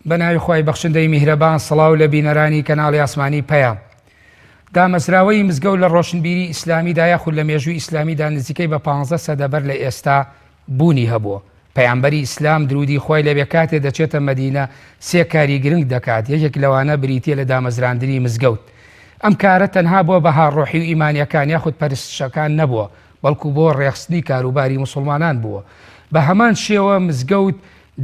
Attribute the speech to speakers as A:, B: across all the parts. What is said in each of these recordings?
A: بەناوی خوای بەخشندەی میهرەبان سڵاو لە بینەرانی کەناڵی ئاسمانی پەیام. دامەزراوەی مزگەوت لە ڕۆشنبیری ئیسلامیدا یاخود لە مێژووی ئیسلامیدا نزیکەی بە پانزە سەدە بەر لە ئێستا بوونی هەبووە. پەیامبەری ئیسلام درودی خوای لێبێ کاتێ دەچێتە مەدینە سێ کاری گرنگ دەکات یەکێک لەوانە بریتیە لە دامەزراندنی مزگەوت. ئەم کارە تەنها بۆ بەها ڕۆحی و ئیمانیەکان یاخود پەرستشەکان نەبووە بەڵکو بۆ ڕێخستنی کاروباری موسوڵمانان بووە. بە هەمان شێوە مزگەوت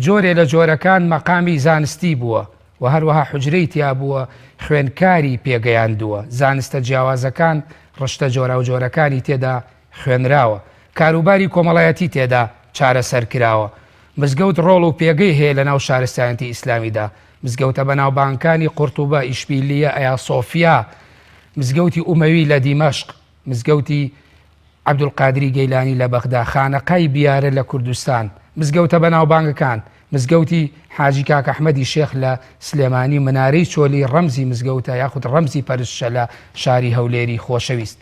A: جۆرێ لە جۆرەکان مەقامی زانستی بووە و هەروەها حوجرەی تیا بووە خوێندکاری پێگەیاندووە، زانستە جیاوازەکان ڕشتە جۆراوجۆرەکانی تێدا خوێنراوە، کاروباری کۆمەڵایەتی تێدا چارەسەر کراوە. مزگەوت ڕۆڵ و پێگەی هەیە لەناو شارستانیەتی ئیسلامیدا، مزگەوتە بەناوبانگکانی قورتوبە، ئیشبیلیە، ئەیاسۆفیا، مزگەوتی ئومەوی لە دیمەشق، مزگەوتی عەبدولقادری گەیلانی لە بەغدا، خانەقای بیارە لە کوردستان، مزگەوتە بەناوبانگەکان، مزگەوتی حاجی کاک ئەحمەدی شێخ لە سلێمانی، منارەی چۆلی ڕەمزی مزگەوتە یاخود ڕەمزی پەرستشە لە شاری هەولێری خۆشەویست.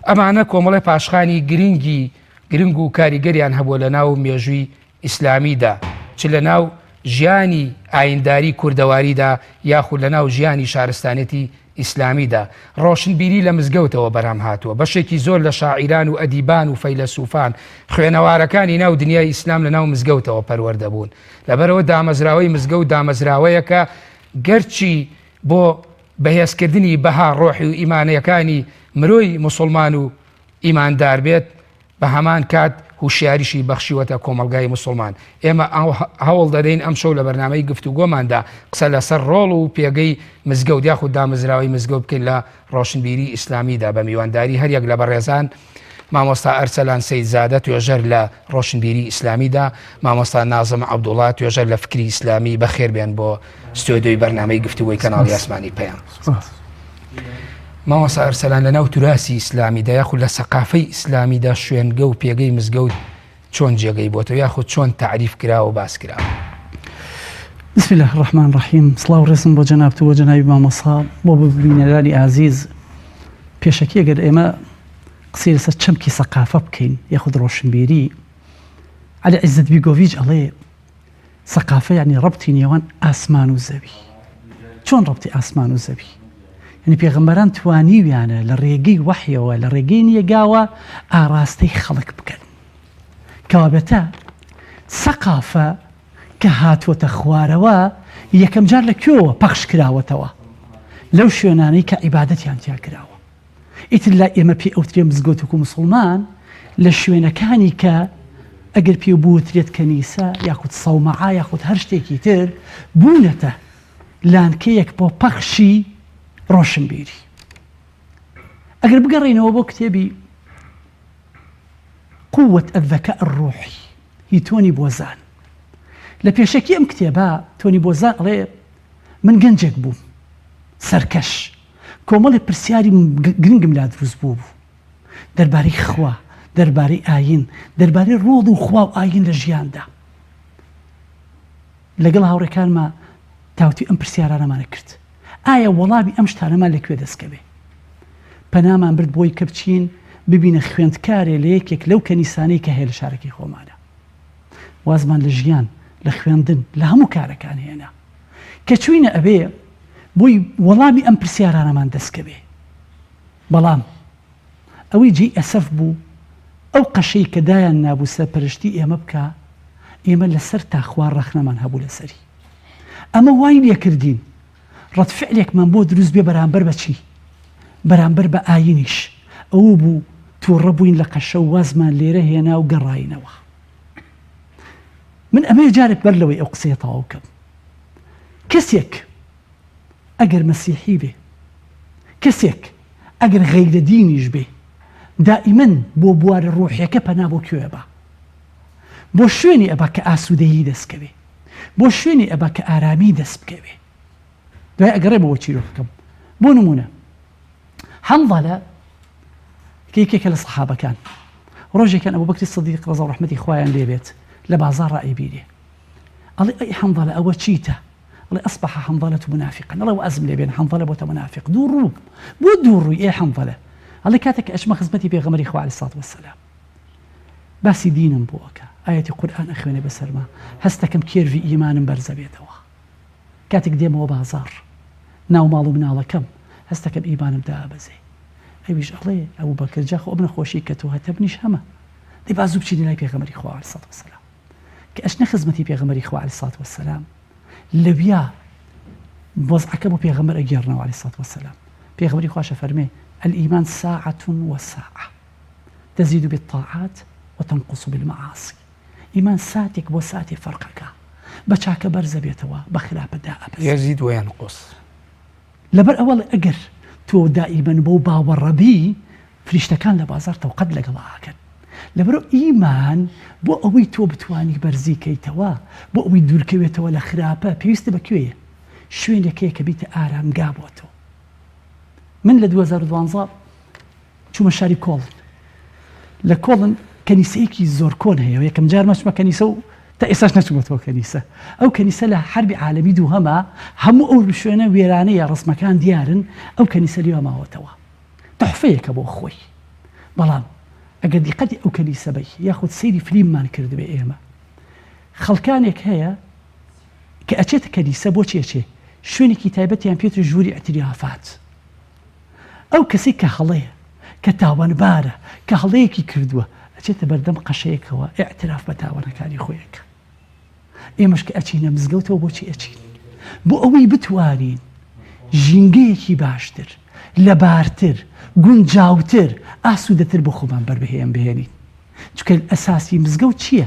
A: ئەمانە کۆمەڵێ پاشخانی گرنگی گرنگ و کاریگەریان هەبووە لە ناو مێژووی ئیسلامیدا، چ لە ناو ژیانی ئاینداری کوردەواریدا یاخود لە ناو ژیانی شارستانێتی ئیسلامیدا. ڕۆشنبیری لە مزگەوتەوە بەرهەم هاتووە. بەشێکی زۆر لە شاعیران و ئەدیبان و فەیلەسوفان، خوێنەوارەکانی ناو دنیای ئیسلام لە ناو مزگەوتەوە پەروەردە بوون. لەبەرئەوە دامەزراوەی مزگەوت دامەزراوەیەکە گەرچی بۆ بەهێزکردنی بەها ڕۆحی و ئیمانیەکانی مرۆی موسوڵمان و ئیماندار بێت، بە هەمان کات هوشیاریشی بەخشیوەتە کۆمەڵگای موسڵمان. ئێمە هەوڵ دەدەین ئەمشەو لە بەرنامەی گفتوگۆماندا قسە لەسەر ڕۆڵ و پێگەی مزگەوت یاخود دامەزراوەی مزگەوت بکەین لە ڕۆشنبیری ئیسلامیدا بە میوانداری هەریەک لە بەڕێزان مامۆستا ئەرسەلان سەیدزادە توێژەر لە ڕۆشنبیری ئیسلامیدا، مامۆستا نازم عەبدوڵا توێژەر لە فکری ئیسلامی بەخێربێن بۆ ستۆدیۆی بەرنامەی گفتوگۆی کەناڵی ئاسمانی پەیام. مامۆستا ئەرسەلان لە ناو توراسی ئیسلامیدا یاخود لە سەقافەی ئیسلامیدا شوێنگە و پێگەی مزگەوت چۆن جێگەی بۆتەوە یاخود چۆن تەعریف کراوە و باس کراوە؟
B: بسم الله الرحمن الرحیم سڵاو ڕێزم بۆ جەنابت و بۆ جەنابی مامۆستا بۆ بینەرانی ئازیز پێشەکی ئەگەر ئێمە قسەی لەسەر چەمکی سەقافە بکەین یاخود ڕۆشنبیری عەلی عیزەت بیگۆڤیچ ئەڵێ سەقافە یعنی ڕەبتی نێوان ئاسمان و زەوی چۆن ڕەبتی ئاسمان و زەوی یعنی پێغەمبەران توانیویانە لە ڕێگەی وەحیەوە لە ڕێگەی نیەگاوە ئاراستەی خەڵک بکەن کەوابێتە سەقافە کە هاتووەتە خوارەوە یەکەم جار لە کوێوە پەخش کراوەتەوە لەو شوێنانەی کە عیبادەتیان تیا کراوە ئیتر لای ئێمە پێی ئەوترێ مزگەوت وەکو موسڵمان لە شوێنەکانی کە ئەگەر پێ بوترێت کەنیسە یاخود سەومەعە یاخود هەر شتێکی تر بوونەتە لانکەیەک بۆ پەخشی ڕۆشنبیری ئەگەر بگەڕێینەوە بۆ کتێبی قوة الذكاء الروحی هی تۆنی بۆزان لە پێشەکی ئەم کتێبە تۆنی بۆزان ئەڵێ من گەنجێک بووم سەرکەش کۆمەڵێ پرسیاری گرنگم لا دروست بوو بوو دەربارەی خوا، دەربارەی ئایین، دەربارەی ڕۆڵ و خوا و ئایین لە ژیاندا. لەگەڵ هاوڕێکانما تاوتوێی ئەم پرسیارانەمان کرد. ئایا وەڵامی ئەم شتانەمان لە کوێ دەستکەوێ؟ پەنامان برد بۆی کە بچین ببینە خوێندکارێ لە یەکێک لەو کەنیسانەی کە هەیە لە شارەکەی خۆمانە. وازمان لە ژیان، لە خوێندن، لە هەموو کارەکان هێنا. کە چووینە ئەوێ بۆی وەڵامی ئەم پرسیارانەمان دەست کەوێ. بەڵام ئەوەی جێی ئەسەف بوو ئەو قەشەی کە دایان نابوو سەرپەرشتی ئێمە بکا، ئێمە لە سەر تا خوار ڕەخنەمان هەبوو لەسەری. ئەمە وای لێکردین ڕەد فعلێکمان بۆ دروست بێ بەرامبەر بە چی؟ بەرامبەر بە ئایینیش. ئەوە بوو تووڕە بووین لە قەشە و وازمان لێرە هێنا و گەڕاینەوە. من ئەمەوێ جارێک بەر لەوەی ئەو قسەیە تەواو بکەم کەسێک ئەگەر مەسیحی بێ کەسێک ئەگەر غەیرە دینیش بێ دائیمەن بۆ بوارە ڕوحیەکە پەنا بۆ کوێ ئەبا بۆ شوێنی ئەبا کە ئاسوودەیی دەست کەوێ بۆ شوێنی ئەبا کە ئارامی دەست بکەوێ دوای ئەگەڕێمەوە چیرۆکەکەم بۆ نمونە حەنظەلە کە یەکێکە لە سەحابەکان ڕۆژێکیان ئەبوبەکری سدیق ڕەزا و ڕەحمەتی خوایان لێ بێت لە بازاڕا ئەیبینێ ئەڵێ ئەی حەنظەلە ئەوە چیتە ئەڵێ ئەصبح حەنظەلە منافقا ئەڵێ وازم لێ بێن حەنظەلە بۆتە منافق دوو ڕوو بۆ دوو ڕووی ئێ حەنظەلە ئەڵێ کاتێک کە ئەچمە خزمەتی پێغەمبەری خوا علیه الصلاة والسلام باسی دینم بۆ ئەکا ئایەتی قورئان ئەخوێنێ بەسەرما هەستەکەم کێرڤی ئیمانم بەرزەبێتەوە. کاتێک دێمەوە بازاڕ ناو ماڵ و مناڵەکەم هەستەکەم ئیمانم دائەبەزێ. ئەویش ئەڵێ، ئەبوبەکر جا خۆ ئەم نەخۆشیەی کە تۆ هەتە منیش هەمە. دەی با زوو بچینە لای پێغەمبەری خوا علیە سڵات وسلام. کە ئەچنە خزمەتی پێغەمبەری خوا علیە سڵات وسلام لەویا وەزعەکە بۆ پێغەمبەر ئەگێڕنەوە علیە سڵات وسلام. پێغەمبەری خواش ئەفەرمێ، الایمان ساعە و ساعە تزید بالطاعات و تنقص بالمعاصی. ئیمان ساتێک بۆ ساتێ فەرق ئەکا. بە چاکە بەرزەبێتەوە، بە خراپە دائەبەزێ.
A: یزید و ینقص.
B: لەبەر ئەوە ئەڵێ ئەگەر تۆ دائیمەن بەو باوەڕە بی فریشتەکان لە بازاڕ تەوقەت لەگەڵا ئەکەن. لەبەرئەوە ئیمان بۆ ئەوەی تۆ بتوانی بەرزی کەیتەوە، بۆ ئەوەی دوورکەوێتەوە لە خراپە پێویستت بە کوێیە؟ شوێنێک هەیە کە بیتە ئارامگا بۆ تۆ. من لە 2012 چوومە شاری کۆڵن. لە کۆڵن کەنیسەیەکی زۆر کۆن هەیە و یەکەم جار مەچمە کەنیسە و تا ئێستاش نەچوومەتەوە کەنیسە. ئەو کەنیسە لە حەربی عالەمی دووهەما هەموو ئەو شوێنە وێرانەیە ڕەسمەکان دیارن، ئەو کەنیسە لێوە ماوەتەوە. تحفەیەکە بۆ خۆی. بەڵام ئەگەر دیقەتی ئەو کەنیسە بەی یاخود سەیری فلیممان کردبێ ئێمە خەڵکانێک هەیە کە ئەچێتە کەنیسە بۆچی ئەچێ؟ شوێنێکی تایبەتیان پێتر ژووری ئیعتریافات. ئەو کەسەی کە هەڵەیە، کە تاوانبارە، کە هەڵەیەکی کردووە، ئەچێتە بەردەم قەشەیەکەوە ئیعتراف بە تاوانەکانی خۆی ئەکا. ئێمەش کە ئەچینە مزگەوتەوە بۆچی ئەچین؟ بۆ ئەوەی بتوانین ژینگەیەکی باشتر، لەبارتر، گونجاوتر، ئاسوودەتر بۆ خۆمان بەربهێن بهێنین. چونکە ئەساسی مزگەوت چییە؟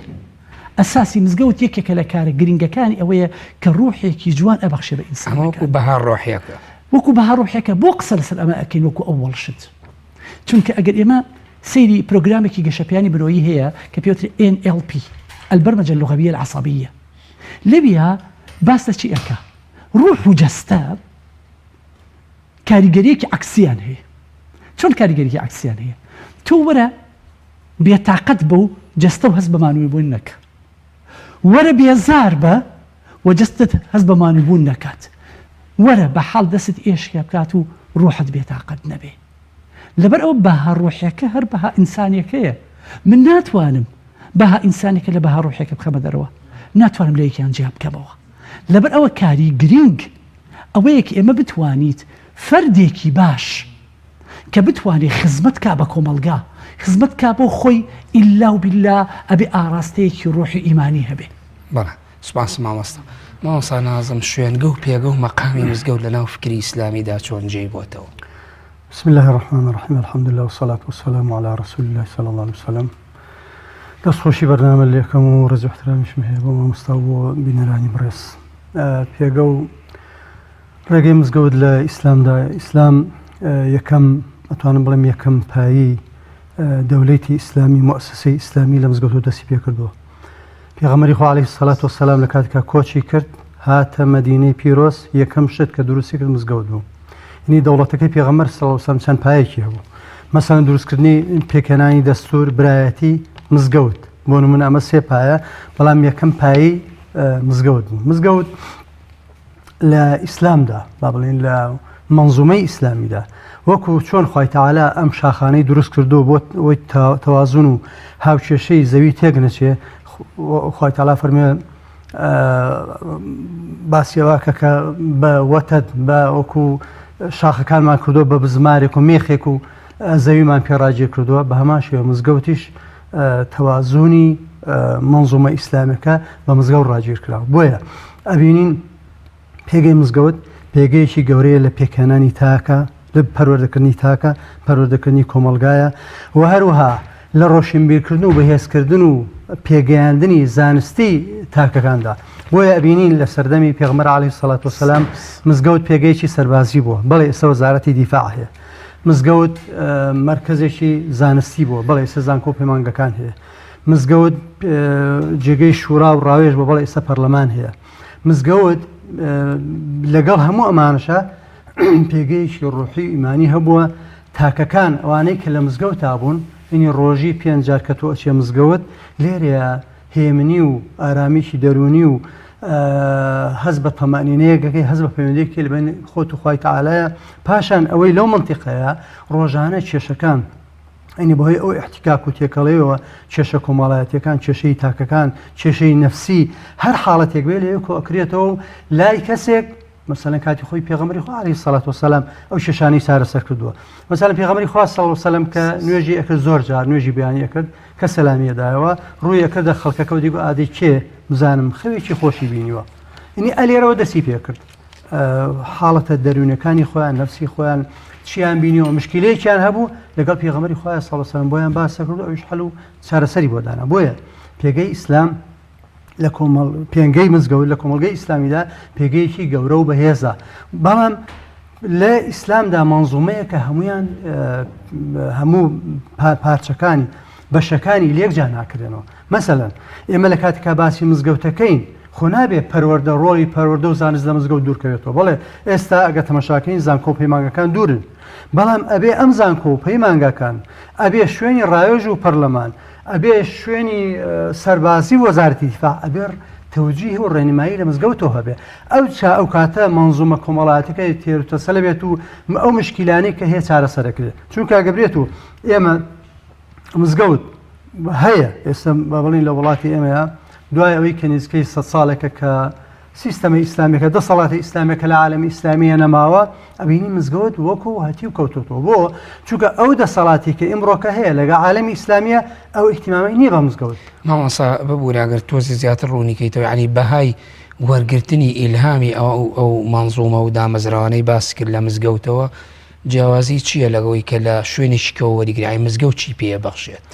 B: ئەساسی مزگەوت یەکێکە لە کارە گرنگەکانی ئەوەیە کە ڕوحێکی جوان ئەبەخشێ بە ئینسانەکان.
A: وەکو بەها ڕۆحیەکە.
B: وەکو بەها ڕۆحیەکە. بۆ قسە لەسەر ئەمە ئەکەین وەکو ئەوەڵ شت؟ چونکە ئەگەر ئێمە سەیری پرۆگرامێکی گەشەپیانی مرۆیی هەیە کە پێوترێ NLP، البرمجە اللغویە العصبیە، لەویا باس لە چی ئەکا؟ ڕوح و جەستە کاریگەریەکی عەکسیان هەیە. چۆن کاریگەریەکی عەکسیان هەیە؟ تۆ وەرە بێتاقەت بە و جەستە و هەست بە مانووبوون نەکە. وەرە بێزار بە و جەستەت هەست بە مانووبوون نەکات. وەرە بە حاڵ دەستت ئێشکە بکات و ڕۆحت بێتاقەت نەبێ. لەبەر ئەوە بەها ڕۆحیەکە هەر بەها ئینسانیەکەیە. من ناتوانم بەها ئینسانیەکە لە بەها ڕۆحیەکە بخەمە دەرەوە. ناتوانم لە یەکیان جیا بکەمەوە. لەبەر ئەوە کاری گرینگ ئەوەیە کە ئێمە بتوانیت فەردێکی باش کە بتوانێ خزمەت کا بە کۆمەڵگا، خزمەت کا بۆ خۆی ئیلا و بیلا ئەبێ ئاڕاستەیەکی ڕۆحی ئیمانی هەبێ.
A: بەڵێ سوپاس مامۆستا. مامۆستا نازم شوێنگە و پێگە و مەقامی مزگەوت لەناو فکری ئیسلامیدا چۆن جێی بۆتەوە؟
C: بسم اللە الرحمن الرحیم الحمدللە والصلاة والسلام علی رسول اللە صلی اللە علیه وسلم دەست خۆشی بەرنامە لێکەم و ڕێز و احترامیشم هەیە بۆ مامۆستا و بۆ بینەرانی بەڕێز پێگە و ڕێگەی مزگەوت لە ئیسلامدا، ئیسلام یەکەم ئەتوانم بڵێم یەکەم پایەی دەولەتی ئیسلامی موسسەی ئیسلامی لە مزگەوتەوە دەستی پێکردووە. پێغەمبەری خوا عەلەیهی سەلات وەسەلام لە کاتێکا کۆچی کرد هاتە مەدینەی پیرۆز یەکەم شت کە دروستی کرد مزگەوت بوو. یعنی دەوڵەتەکەی پێغەمبەر صلی الله علیه وسلم چەند پایەکی هەبوو. مەسەلەن دروستکردنی پێکهێنانی دەستور برایەتی مزگەوت بۆ نمونە ئەمە سێ پایە بەڵام یەکەم پایەی مزگەوت بوو. مزگەوت لە ئیسلامدا با بڵێین لە مەنزومەی ئیسلامیدا وەکو چۆن خوای تەعالا ئەم شاخانەی دروست کردو بۆ ئەوەی تەوازن و هاوکێشەی زەوی تێک نەچێ خوای تەعالا فەرمێ باسیەوە کە کە بە وەتەد بە وەکو شاخەکانمان کردو بە بزمارێک و مێخێک و زەویمان پێڕاگیر کردووە بە هەمان شێوە مزگەوتیش تەوازونی منزومە ئیسلامەکە بە مزگەوت ڕاگیر کراوە بۆیە ئەبینین پێگەی مزگەوت پێگەیەکی گەورەیە لە پێکهێنانی تاکە لە پەروەردەکردنی تاکە پەروەردەکردنی کۆمەڵگایە و هەروەها لە ڕۆشنبیرکردن و بەهێزکردن و پێگەیاندنی زانستی تاکەکاندا بۆیە ئەبینین لە سەردەمی پێغمەر علی سەڵات وسلام مزگەوت پێگەیەکی سەربازی بووە بەڵێ ئێستا وەزارەتی دیفاع هەیە مزگەوت مەرکەزێکی زانستی بووە بەڵێ ئێستا زانکۆ پەیمانگەکان هەیە مزگەوت جێگەی شورا و ڕاوێژ بۆ بەڵێ ئێستا پەرلەمان هەیە مزگەوت لەگەڵ هەموو ئەمانەشە پێگەیەکی ڕۆحی ئیمانی هەبووە تاکەکان ئەوانەی کە لە مزگەوتا بوون ینی ڕۆژی پێنج جار کە تۆ ئەچێ مزگەوت لێرەیە هێمنی و ئارامیی دەرونی و هەز بە تەمانینەیەکەکەی هەز بە پەیوەندێکی لەبەین خۆت و خوای تەعالایە پاشان ئەوەی لەو منتیقەیە ڕۆژانە کێشەکان. ئەنی بەهۆی ئەو احتکاک و تێکەڵەیەوە کێشە کۆمەڵایەتیەکان، کێشەی تاکەکان، کێشەی نەفسی، هەر حاڵەتێک بێ لەوێ کۆئەکرێتەوە و لای کەسێک مەسەلەن کاتی خۆی پێغەمبەری خوا عەلەیهی سەڵات وەسەلام ئەو کێشانەی چارەسەر کردووە. مەسەلەن پێغەمبەری خوا صلی اللە علیه وسلم کە نوێژی ئەکرد زۆر جار نوێژی بەیانی ئەکرد کە سەلامی ئەدایەوە ڕووی ئەکردە خەڵکەکە و دیگو ئادەی کێ بزانم خەوێکی خۆشی بینیوە. یعنی ئەلێرەوە دەستی پێکرد. حاڵەتە دەروونەکانی خۆیان نەفسی خۆیان چیان بینیەوە مشکلەیەکیان هەبوو لەگەڵ پێغەمبەری خوایە صلی اللە علیه بۆیان باس کرد و ئەویش حەل و چارەسەری بۆ دانا بۆیە پێگەی ئیسلام لە کۆمەڵ پێنگەی مزگەوت لە کۆمەڵگەی ئیسلامیدا پێگەیەکی گەورە و بەهێزە بەڵام لە ئیسلامدا مەنزومەیە کە هەمویان هەموو پارچەکانی بەشەکانی لێک جیا ناکرێنەوە. مەسەلەن ئێمە لە کاتێکا باسی مزگەوتەکەین، خۆ نابێ پەروەردە، ڕۆڵی پەروەردە و زانست لە مزگەوت دوور کەوێتەوە. بەڵێ ئێستا ئەگەر تەمەشاکەین زانکۆ و پەیمانگاکان دوورن، بەڵام ئەبێ ئەم زانکۆ و پەیمانگاکان، ئەبێ شوێنی ڕاوێژ و پەرلەمان، ئەبێ شوێنی سەربازی و وەزارەتی دیفاع، ئەبێ تەوجیه و ڕێنمایی لە مزگەوتەوە هەبێ. ئەوجا ئەو کاتە مەنزومە کۆمەڵایەتیەکە تێروتەسەل بێت و ئەو مشکیلانەی کە هەیە چارەسەر ئەکرێ. چونکە ئەگەر بێت و ئێمە مزگەوت هەیە ئێستا با بڵین لە وڵاتی ئێمەیە دوای ئەوەی کە نزیکەی سە ساڵێکە کە سیستەمە ئیسلامیەکە دەسەڵاتی ئیسلامیەکە لە عالمی ئیسلامیە نەماوە ئەبینی مزگەوت وەکو هەتی و کەوتۆتەوە بۆ چونکە ئەو دەسەڵاتی کە ئیمڕۆکە هەیە لەگە عالمی ئیسلامیە ئەو ئیهتیمامی نییە بە مزگەوت.
A: مامۆستا ببورە ئەگەر تۆزی زیاتر ڕوونی کەیتەوە یعنی بەهای وەرگرتنی ئیلهامی ئەو ئەو مەنزومە و دامەزراوانەی باس کرد لە مزگەوتەوە جیاوازی چییە لەوەی کە لە شوێنێکی کەوە وەریگری ئای مزگەوت چی پێ بەخشێت؟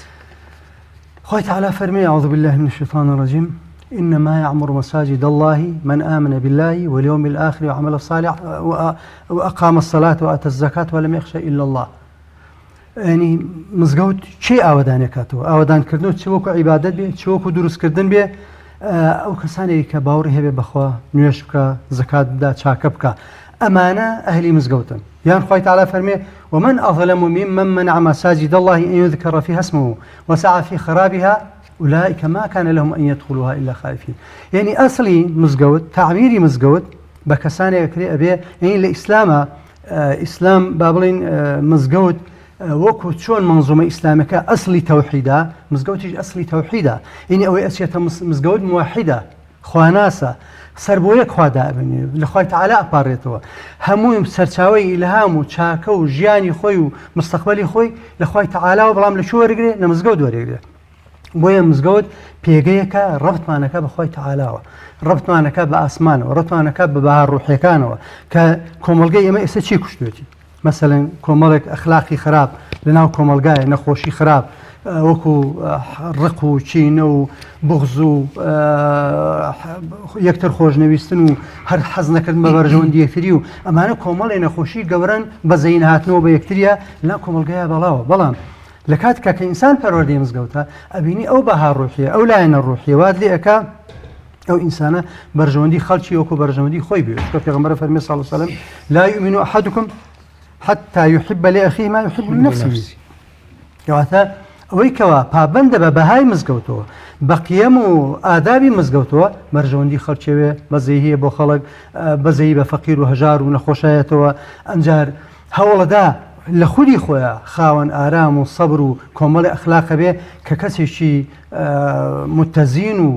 C: خوای تعالی فەرمی اعوذ بالله من الشیطان الرجیم انما يعمر مساجد الله من آمن بالله واليوم الآخر وعمل صالح وأقام الصلاة وآتى الزكاة ولم يخش إلا الله ینی مزگەوت چی ئاوەدانێکاتەوە ئاوەدانکردن چ وەکو عیبادەت بێ چ وەکو دروستکردن بێ ئەو کەسانێک کە باوەڕی هەبێ بەخوا نوێش بکە زکات بدا چاکە بکە ئەمانە ئەهلی مزگەوتن یان خوای تعالی فەرمێ ومن اظلم ممن منع مساجد الله ان يذكر فيها اسمه وسعى في خرابها اولئك ما كان لهم ان يدخلوها الا خائفين یعنی ئەسڵی مزگەوت تعمیری مزگەوت بە کەسانێک کرێ ئەبێ یعنی لە ئیسلامە ئیسلام با بڵین مزگەوت وەکو چۆن منظومە ئیسلامەکە ئەسلی تەوحیدا مزگەوتیش ئەسلی تەوحیدا یعنی ئەوەی ئەچێتە مزگەوت موحیدە خواناسە، سەر بۆ یەک خوا دائەبنێ، لە خوای تەعالا ئەپاڕێتەوە، هەمووی سەرچاوەی ئیلهام و چاکە و ژیانی خۆی و مستەقبەلی خۆی لە خوای تەعالاوە، بەڵام لە کوێ وەرگرێ؟ لە مزگەوت وەرێگرێ. بۆیە مزگەوت پێگەیەکە ڕەبتمانەکە بە خوای تەعالاوە، ڕەبتمانەکە بە ئاسمانەوە، ڕەبتمانەکە بە بەها ڕوحیەکانەوە کە کۆمەڵگەی ئێمە ئێستا چی کوشتوێتی؟ مەسەلەن کۆمەڵێک ئەخلاقی خراپ لەناو کۆمەڵگایە، نەخۆشی خراپ وەکو ڕق و کینە و بوغز و یەکتر خۆشنەویستن و هەر حەز نەکردن بە بەرژەوەندی یەکتری و ئەمانە کۆمەڵێ نەخۆشی گەورەن بەزەین هاتنەوە بە یەکتریە لەناو کۆمەڵگایە بەڵاوە بەڵام لە کاتێکا کە ئینسان پەروەردەی مزگەوتە ئەبینی ئەو بەها ڕوحیە ئەو لایەنە ڕوحیە وات لێ ئەکا ئەو ئینسانە بەرژەوەندی خەڵکی وەکو بەرژەوەندی خۆی بێت چونکە پێغەمبەر فەرمی صلی الله علیه وسلم لا يؤمن احدكم حتى يحب لأخيه ما يحب لنفسه کەواتە ئەوەی کەوا پابەندە بە بەهای مزگەوتەوە بە قیەم و ئادابی مزگەوتەوە بەرژەوەندی خەڵکیەوێ بەزەیە بۆ خەڵک بەزەیی بە فەقیر و هەژار و نەخۆشایەتەوە ئەنجار هەوڵەدا لە خودی خۆیان خاوەن ئارام و سەبر و کۆمەڵی ئەخلاقە بێ کە کەسێکی متەزین و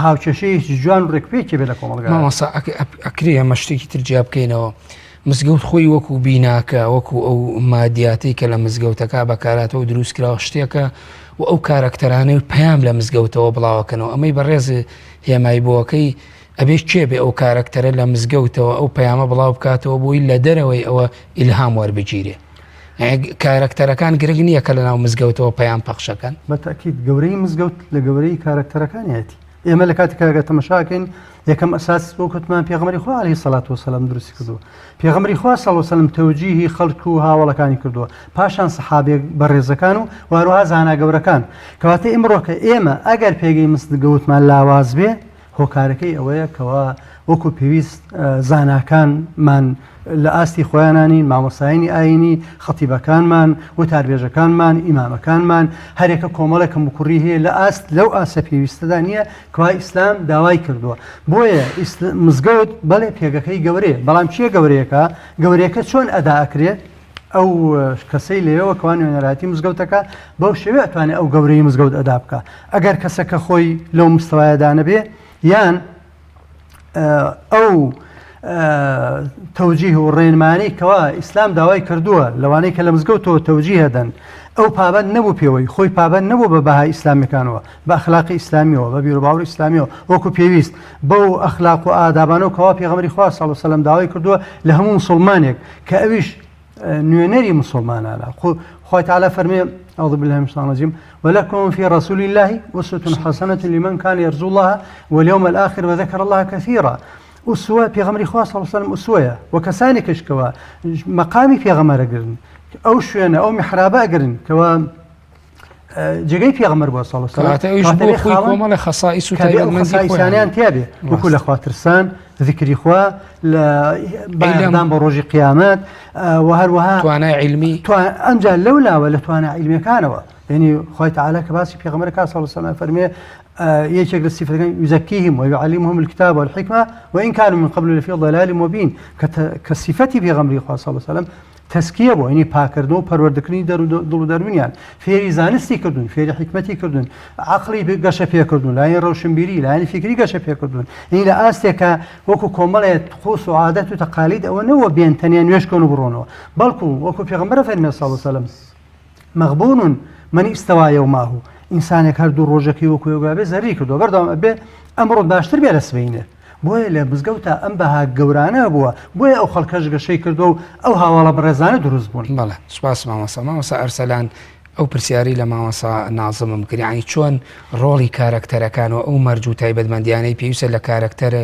C: هاوکێشەیەکی جوان و ڕێکوپێکی بێ لە کۆمەڵگا.
A: مامۆستا ئەکرێ ئەمە شتێکی تر جیا بکەینەوە مزگەوت خۆی وەکو بیناکە وەکو ئەو مادیاتەی کە لە مزگەوتەکە بەکاراتەوە دروست کراوە شتێکە و ئەو کارەکتەرانەی پەیام لە مزگەوتەوە بڵاوەکەنەوە ئەمەی بەڕێز هێمای بۆکەی ئەبێ کێ بێ ئەو کارەکتەرە لە مزگەوتەوە ئەو پەیامە بڵاو بکاتەوە بۆی لە دەرەوەی ئەوە ئیلهام وەربگیرێ کارەکتەرەکان گرنگ نییە کە لەناو مزگەوتەوە پەیام پەخشەکەن.
C: بە تەئکید گەورەی مزگەوت لە گەورەی کارەکتەرەکانیەتی. ئێمە لە کاتێکا گەر تەمەشاکەین یەکەم ئەساس وەک وتمان پێغەمبەری خوا عەلەیهی سەڵات وەسەلام دروستی کردووە. پێغەمبەری خوا صلی اللە علیه وسلم تەوجیهی خەڵک و هاوەڵەکانی کردووە. پاشان سەحابە بەڕێزەکان و هەروەها زانا گەورەکان. کەواتە ئیمڕۆکە ئێمە ئەگەر پێگەی مزگەوتمان لاواز بێ هۆکارەکەی ئەوەیە کەوا وەکو پێویست زاناکانمان لە ئاستی خۆیانا نین، مامۆستایانی ئایینی، خەتیبەکانمان، وتاربێژەکانمان، ئیمامەکانمان، هەرێکە کۆمەڵێک کەموکوڕی هەیە لە ئاست لەو ئاستە پێویستەدا نییە کەوا ئیسلام داوای کردووە. بۆیە مزگەوت بەڵێ پێگەکەی گەورەیە، بەڵام کێ گەورەیەکە؟ گەورەیەکە چۆن ئەدا ئەکرێ؟ ئەو کەسەی لەوێوە کەوا نوێنەرایەتی مزگەوتەکە بەو شێوەیە ئەتوانێ ئەو گەورەی مزگەوت ئەدا بکا ئەگەر کەسەکە خۆی لەو مستەوایەدا نەبێ یان ئەو تەوجیه و ڕێنمانی کەوا ئیسلام داوای کردووە لەوانەی کە لە مزگەوتەوە تەوجیه دەن ئەو پابند نەبوو پێوەی خۆی پابند نەبوو بە بەها ئیسلامیەکانەوە بە ئەخلاقی ئیسلامیەوە بە بیروباوەڕی ئیسلامیەوە وەکو پێویست بەو ئەخلاق و ئادابانەوە کەوا پێغەمبەری خوا صلی الله علیه و سلم داوای کردووە لە هەموو مسلمانێک کە ئەویش نوێنەری مسلمانانە خوای تعالی فەرمێ أعوذ بالله من الشيطان الرجيم ولكم في رسول الله أسوة حسنة لمن كان يرجو الله واليوم الآخر وذكر الله كثيرا ئوسوە پێغەمبەری خوا صلی الله علیه و سلم ئوسوەیە و کەسانێکش کەوا مەقامی پێغەمبەر ئەگرن ئەو شوێنە ئەو میحرابە ئەگرن کەوا جێگەی پێغەمبەر بووە صلی الله علیه و سلم
A: کەواتە ئەویش بۆ خۆی کۆمەڵێ خەسائیس و تایبەتمەندی خۆیان
C: خەسائیسانیان تیابێ وەکو لە خوا ترسان ذکری خوا لە بایەخدان بە ڕۆژی قیامەت و هەروەها
A: توانای عیلمی
C: ئەمجا لەو لاوە لە توانا عیلمیەکانەوە یعنی خوای تعالی کە باسی پێغەمبەر کا صلی الله علیه و سلم فەرمێ یەکێک لە سیفەتەکان یزکیهم ويعلمهم الكتاب والحکمە وإن كانوا من قبل لفی ضلال مبین کە سیفەتی پێغەمبەری خوا صلی الله علیه و سلم تەزکیە بۆ یعنی پاکردنەوە و پەروەردەکردنی دڵ و دەروونیان، فێری زانستی کردوون، فێری حیکمەتی کردوون، عەقڵی گەشە پێکردوون، لایەنی ڕەوشنبیری، لایەنی فیکری گەشە پێکردوون. یعنی لە ئاستێکا وەکو کۆمەڵێ طقوس و عادەت و تەقالید ئەوە نەوە بێن تەنیا نوێژ کەن و بڕۆنەوە، بەڵکو وەکو پێغەمبەر فەرمی صلی اللە علیه وسلم مغبون من استوی یوماه، ئینسانێک هەردوو ڕۆژەکەی وەکو یەک بێ زەرری کردووە، بەردەوام ئەبێ ئەمڕۆ باشتر بێ لە سبەینێ. بۆیە لە مزگەوتا ئەم بەها گەورانە هەبووە، بۆیە ئەو خەڵکەش گەشەی کردووە و ئەو هاواڵە بەڕێزانە دروست بوون.
A: بەڵێ سوپاس مامۆستا. مامۆستا ئەرسەلان ئەو پرسیارەی لە مامۆستا نازمم کرد یانی چۆن ڕۆڵی کارەکتەرەکان و ئەو مەرج و تایبەتمەندیانەی پێویستە لە کارەکتەر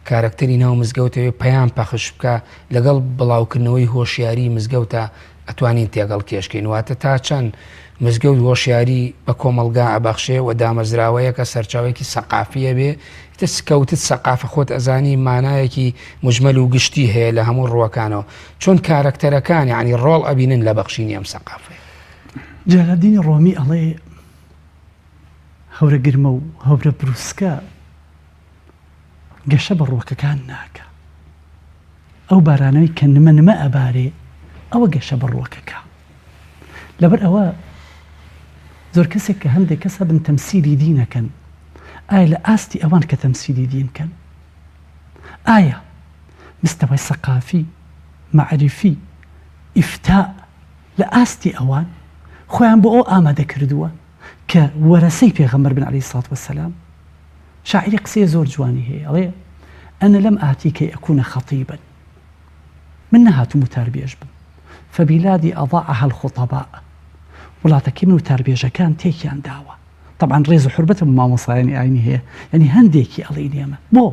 A: کارەکتەری ناو مزگەوتەوێ پەیام پەخش بکە لەگەڵ بڵاوکردنەوەی هۆشیاری مزگەوتە ئەتوانین تێگەڵ کێشکەین واتە تا چەند مزگەوت هۆشیاری بە کۆمەڵگا ئەبەخشێ و دامەزراوەیەکە سەرچاوەیەکی سەقافیە بێ ئیتر سکەوتت سەقافە خۆت ئەزانی مانایەکی موجمەل و گشتی هەیە لە هەموو ڕووەکانەوە چۆن کارەکتەرەکان یانی ڕۆڵ ئەبینن لە بەخشینی ئەم سەقافەیە.
B: جەلالەدینی ڕۆمی ئەڵێ هەورە گرمە و هەورە بروسکە گەشە بە ڕووەکەکان ناکا. ئەو بارانەی کە نمە نمە ئەبارێ ئەوە گەشە بە ڕووەکەکا. لەبەر ئەوە زۆر کەسێک کە هەندێک کەس هەبن تەمسیلی دین ئەکەن ئایا لە ئاستی ئەوان کە تەمسیلی دین کەن ئایا مستەوای سەقافی مەعریفی ئیفتا لە ئاستی ئەوان خۆیان بۆ ئەو ئامادە کردووە کە وەرەسەی پێغەمبەر بن عەلەیهی سڵات وەسەلام شاعیری قسەیە زۆر جوانی هەیە ئەڵێ انا لم آتی کەی اکون خطیبا من نەهاتوم وتاربێژ بم فبلادی اضاعها الخطباء وڵاتەکەی من وتاربێژەکان تێکیان داوە طبعا ڕێز و حورمەتم بۆ مامۆستایانی ئاینی هەیە یعنی هەندێکی ئەڵێین ئێمە بۆ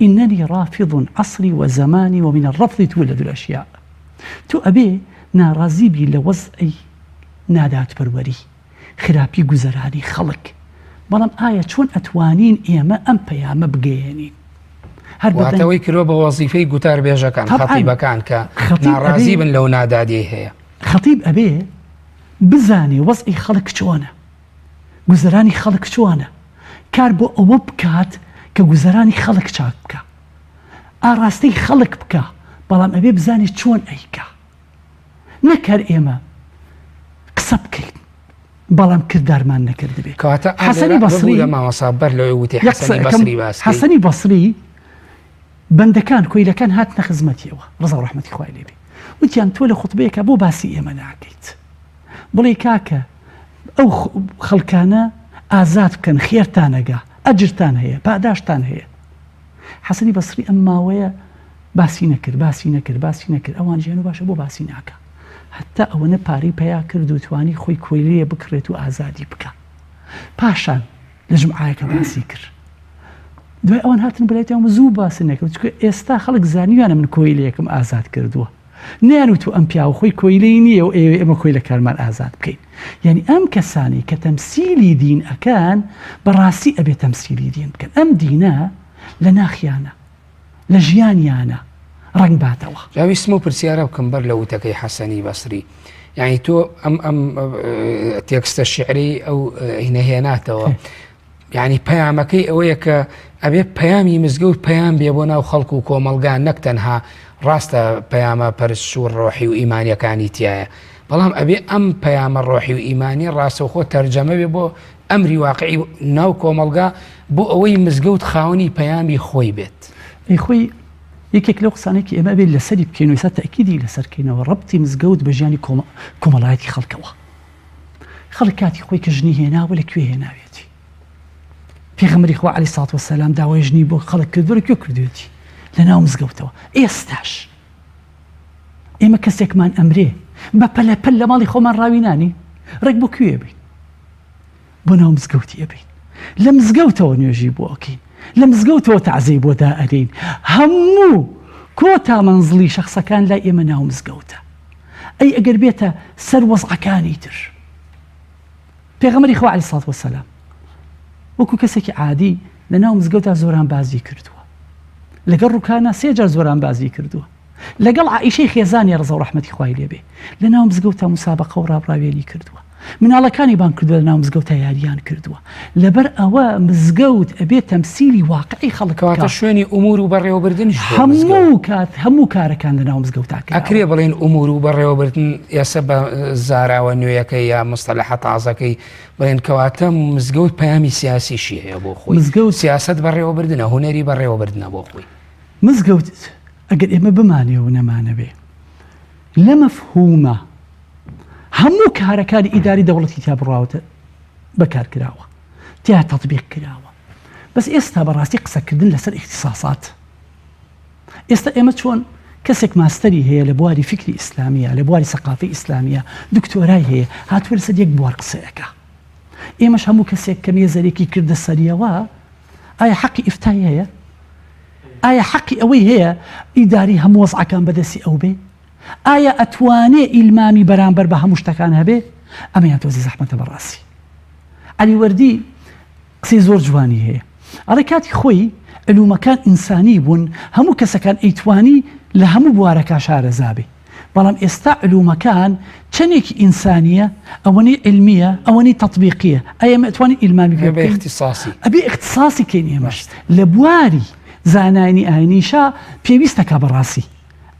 B: اننی رافض عصری و زمانی و من الرفض تولد الاشیاء تۆ ئەبێ ناڕازی بی لە وەزعی نادادپەروەری خراپی گوزەرانی خەڵک، بەڵام ئایا چۆن ئەتوانین ئێمە ئەم پەیامە بگەیەنین؟
A: هەر بە واتە ئەوەی کردوە بە وەزیفەی گوتاربێژەکان، خەتیبەکان کە ناڕازی بن لەو نادادیەی هەیە.
B: خەتیب ئەبێ بزانێ وەزعی خەڵک چۆنە، گوزەرانی خەڵک چۆنە، کار بۆ ئەوە بکات کە گوزەرانی خەڵک چاک بکا، ئاڕاستەی خەڵک بکا، بەڵام ئەبێ بزانێ چۆن ئەیکا. نەک هەر ئێمە قسە بکەین بەڵام کردارمان نەکردبێ.
A: کەواتە
B: حەسەنی بەسری
A: مامۆستا بەر لەوەی وتی حەسەنی بەسری باس
B: کەی. حەسەنی بەسری بەندەکان کۆیلەکان هاتنە خزمەتیەوە ڕەزا و ڕەحمەتی خوای لێ بێ وتیان تۆ لە خوتبەیەکا بۆ باسی ئێمە ناکەیت بڵێ کاکە ئەو خەڵکانە ئازاد بکەن خێرتان ئەگا ئەجرتان هەیە پاداشتان هەیە حەسەنی بەسری ئەم ماوەیە باسی نەکرد باسی نەکرد باسی نەکرد ئەوانیش هێن و باشە بۆ باسی ناکا هەتا ئەوەنە پارەی پەیا کرد و توانی خۆی کۆیلەیە بکڕێت و ئازادی بکا پاشان لە جومعایەکە باسی کرد دوای ئەوان هاتن بەلای تیان زوو باسی نەکرد چونکە ئێستا خەڵک زانیویانە من کۆیلەیەکم ئازاد کردووە نیان وتو ئەم پیاوە خۆی کۆیلەی نییە و ئێوێ ئێمە کۆیلەکانمان ئازاد بکەین یعنی ئەم کەسانی کە تەمسیلی دین ئەکەن بەڕاستی ئەبێ تەمسیلی دین بکەن ئەم دینە لە ناخیانە لە ژیانیانە ڕەنگ باتەوە.
A: جا ویستم ئەو پرسیارە بکەم بەر لە وتەکەی حەسەنی بەسری یعنی تۆ ئەم ئەم تێکستە شعری ئەو هینەهێناتەوە یعنی پەیامەکەی ئەوەیە کە ئەبێ پەیامی مزگەوت پەیام بێ بۆ ناو خەڵک و کۆمەڵگا نەک تەنها ڕاستە پەیامە پەرستش و ڕۆحی و ئیمانیەکانی تایە بەڵام ئەبێ ئەم پەیامە ڕۆحی و ئیمانی ڕاستەوخۆ تەرجەمە بێ بۆ ئەمری واقعی ناو کۆمەڵگا بۆ ئەوەی مزگەوت خاوەنی پەیامی خۆی بێت.
B: ئەی خۆی یەکێک لەو قسانەی کە ئێمە ئەبێ لەسەری بکەین و ئێستا تەئکیدی لەسەر کەینەوە ڕەبتی مزگەوت بە ژیانی کۆمەڵایەتی خەڵکەوە. خەڵک کاتی خۆی کە ژنی هێناوە لە کوێ هێناوێتی؟ پێغەمبەری خوا عەلەیهی سڵات وەسەلام داوای ژنی بۆ خەڵک کردووە لە کوێ کردوێتی؟ لە ناو مزگەوتەوە. ئێستاش ئێمە کەسێکمان ئەمرێ بە پەلەپەل لە ماڵی خۆمان ڕاوی نانی ڕێک بۆ کوێ بین؟ بۆ ناو مزگەوتی ئەبەین لە مزگەوتەوە نوێژی بۆ ئەکەین لە مزگەوتەوە تەعزیەی بۆ دائەنێین هەموو کۆتا مەنزڵی شەخسەکان لای ئێمە ناو مزگەوتە ئەی ئەگەر بێتە سەر وەزعەکانی تر پێغەمبەری خوا عەلەیهی سڵات وەسەلام وەکو کەسێکی عادی لە ناو مزگەوتا زۆرانبازی کردووە لەگەڵ ڕوکانە سێ جار زۆرانبازی کردووە لەگەڵ عائیشەی خێزانی ڕەزا و ڕەحمەتی خوای لێ بێ لەناو مزگەوتا موسابەقە و ڕابڕاوێنی کردووە مناڵەکانی بانگ کردووە لەناو مزگەوتا یاریان کردووە لەبەر ئەوە مزگەوت ئەبێ تەمسیلی واقعی خەڵک
A: کەواتە
B: بکا
A: شوێنی ئومور و بەڕێوەبردنیش بووە مزگەوت.
B: هەموو کات هەموو کارەکان لەناو مزگەوتا کراوە.
A: ئەکرێ بڵێین ئومور و بەڕێوەبردن ئێسە بە زاراوە نوێیەکەی یا مستەلەحە تازەکەی بڵێن کەواتە مزگەوت پەیامی سیاسیشی هەیە بۆ خۆی
B: مزگەوت
A: سیاسەت بەڕێوەبردنە هونەری بەڕێوەبردنە بۆ خۆی.
B: مزگەوت ئەگەر ئێمە بمانەوێ و نەمانەوێ لە مەفهومە هەموو کارەکانی ئیداری دەوڵەتی تیا بڕاوەتە بەکار کراوە تیا تەطبیق کراوە بەس ئێستا بەڕاستی قسەکردن لەسەر ئیختیساسات ئێستا ئێمە چۆن کەسێک ماستەری هەیە لە بواری فکری ئیسلامیە لە بواری سەقافی ئیسلامیە دکتۆرای هەیە هاتووە لەسەر یەک بوار قسەیەکە ئێمەش هەموو کەسێک کە مێزەرێکی کردە سەریەوە ئایا حەقی ئیفتای هەیە؟ ئایا حەقی ئەوەی هەیە ئیداری هەموو وەزعەکان بەدەستی ئەو بێ؟ ئایا ئەتوانێ ئیلمامی بەرامبەر بە هەموو شتەکان هەبێ؟ ئەمەیان تۆزی زەحمەتە بەڕاستی. عەلی وەردی قسەی زۆر جوانی هەیە. ئەڵێ کاتی خۆی علومەکان ئینسانی بوون هەموو کەسەکان ئەیتوانی لە هەموو بوارەکا شارەزا بێ. بەڵام ئێستا علومەکان چەنێکی ئینسانیە ئەوەنەی علمیە ئەوەنەی تەتبیقیە ئەی ئێمە ئەتوانین ئیلمامی پێ بکەین ئەبێ ئیختیساسی کەین ئێمەش لە بواری زانایانی ئاینیشا پێویستەکا بەڕاستی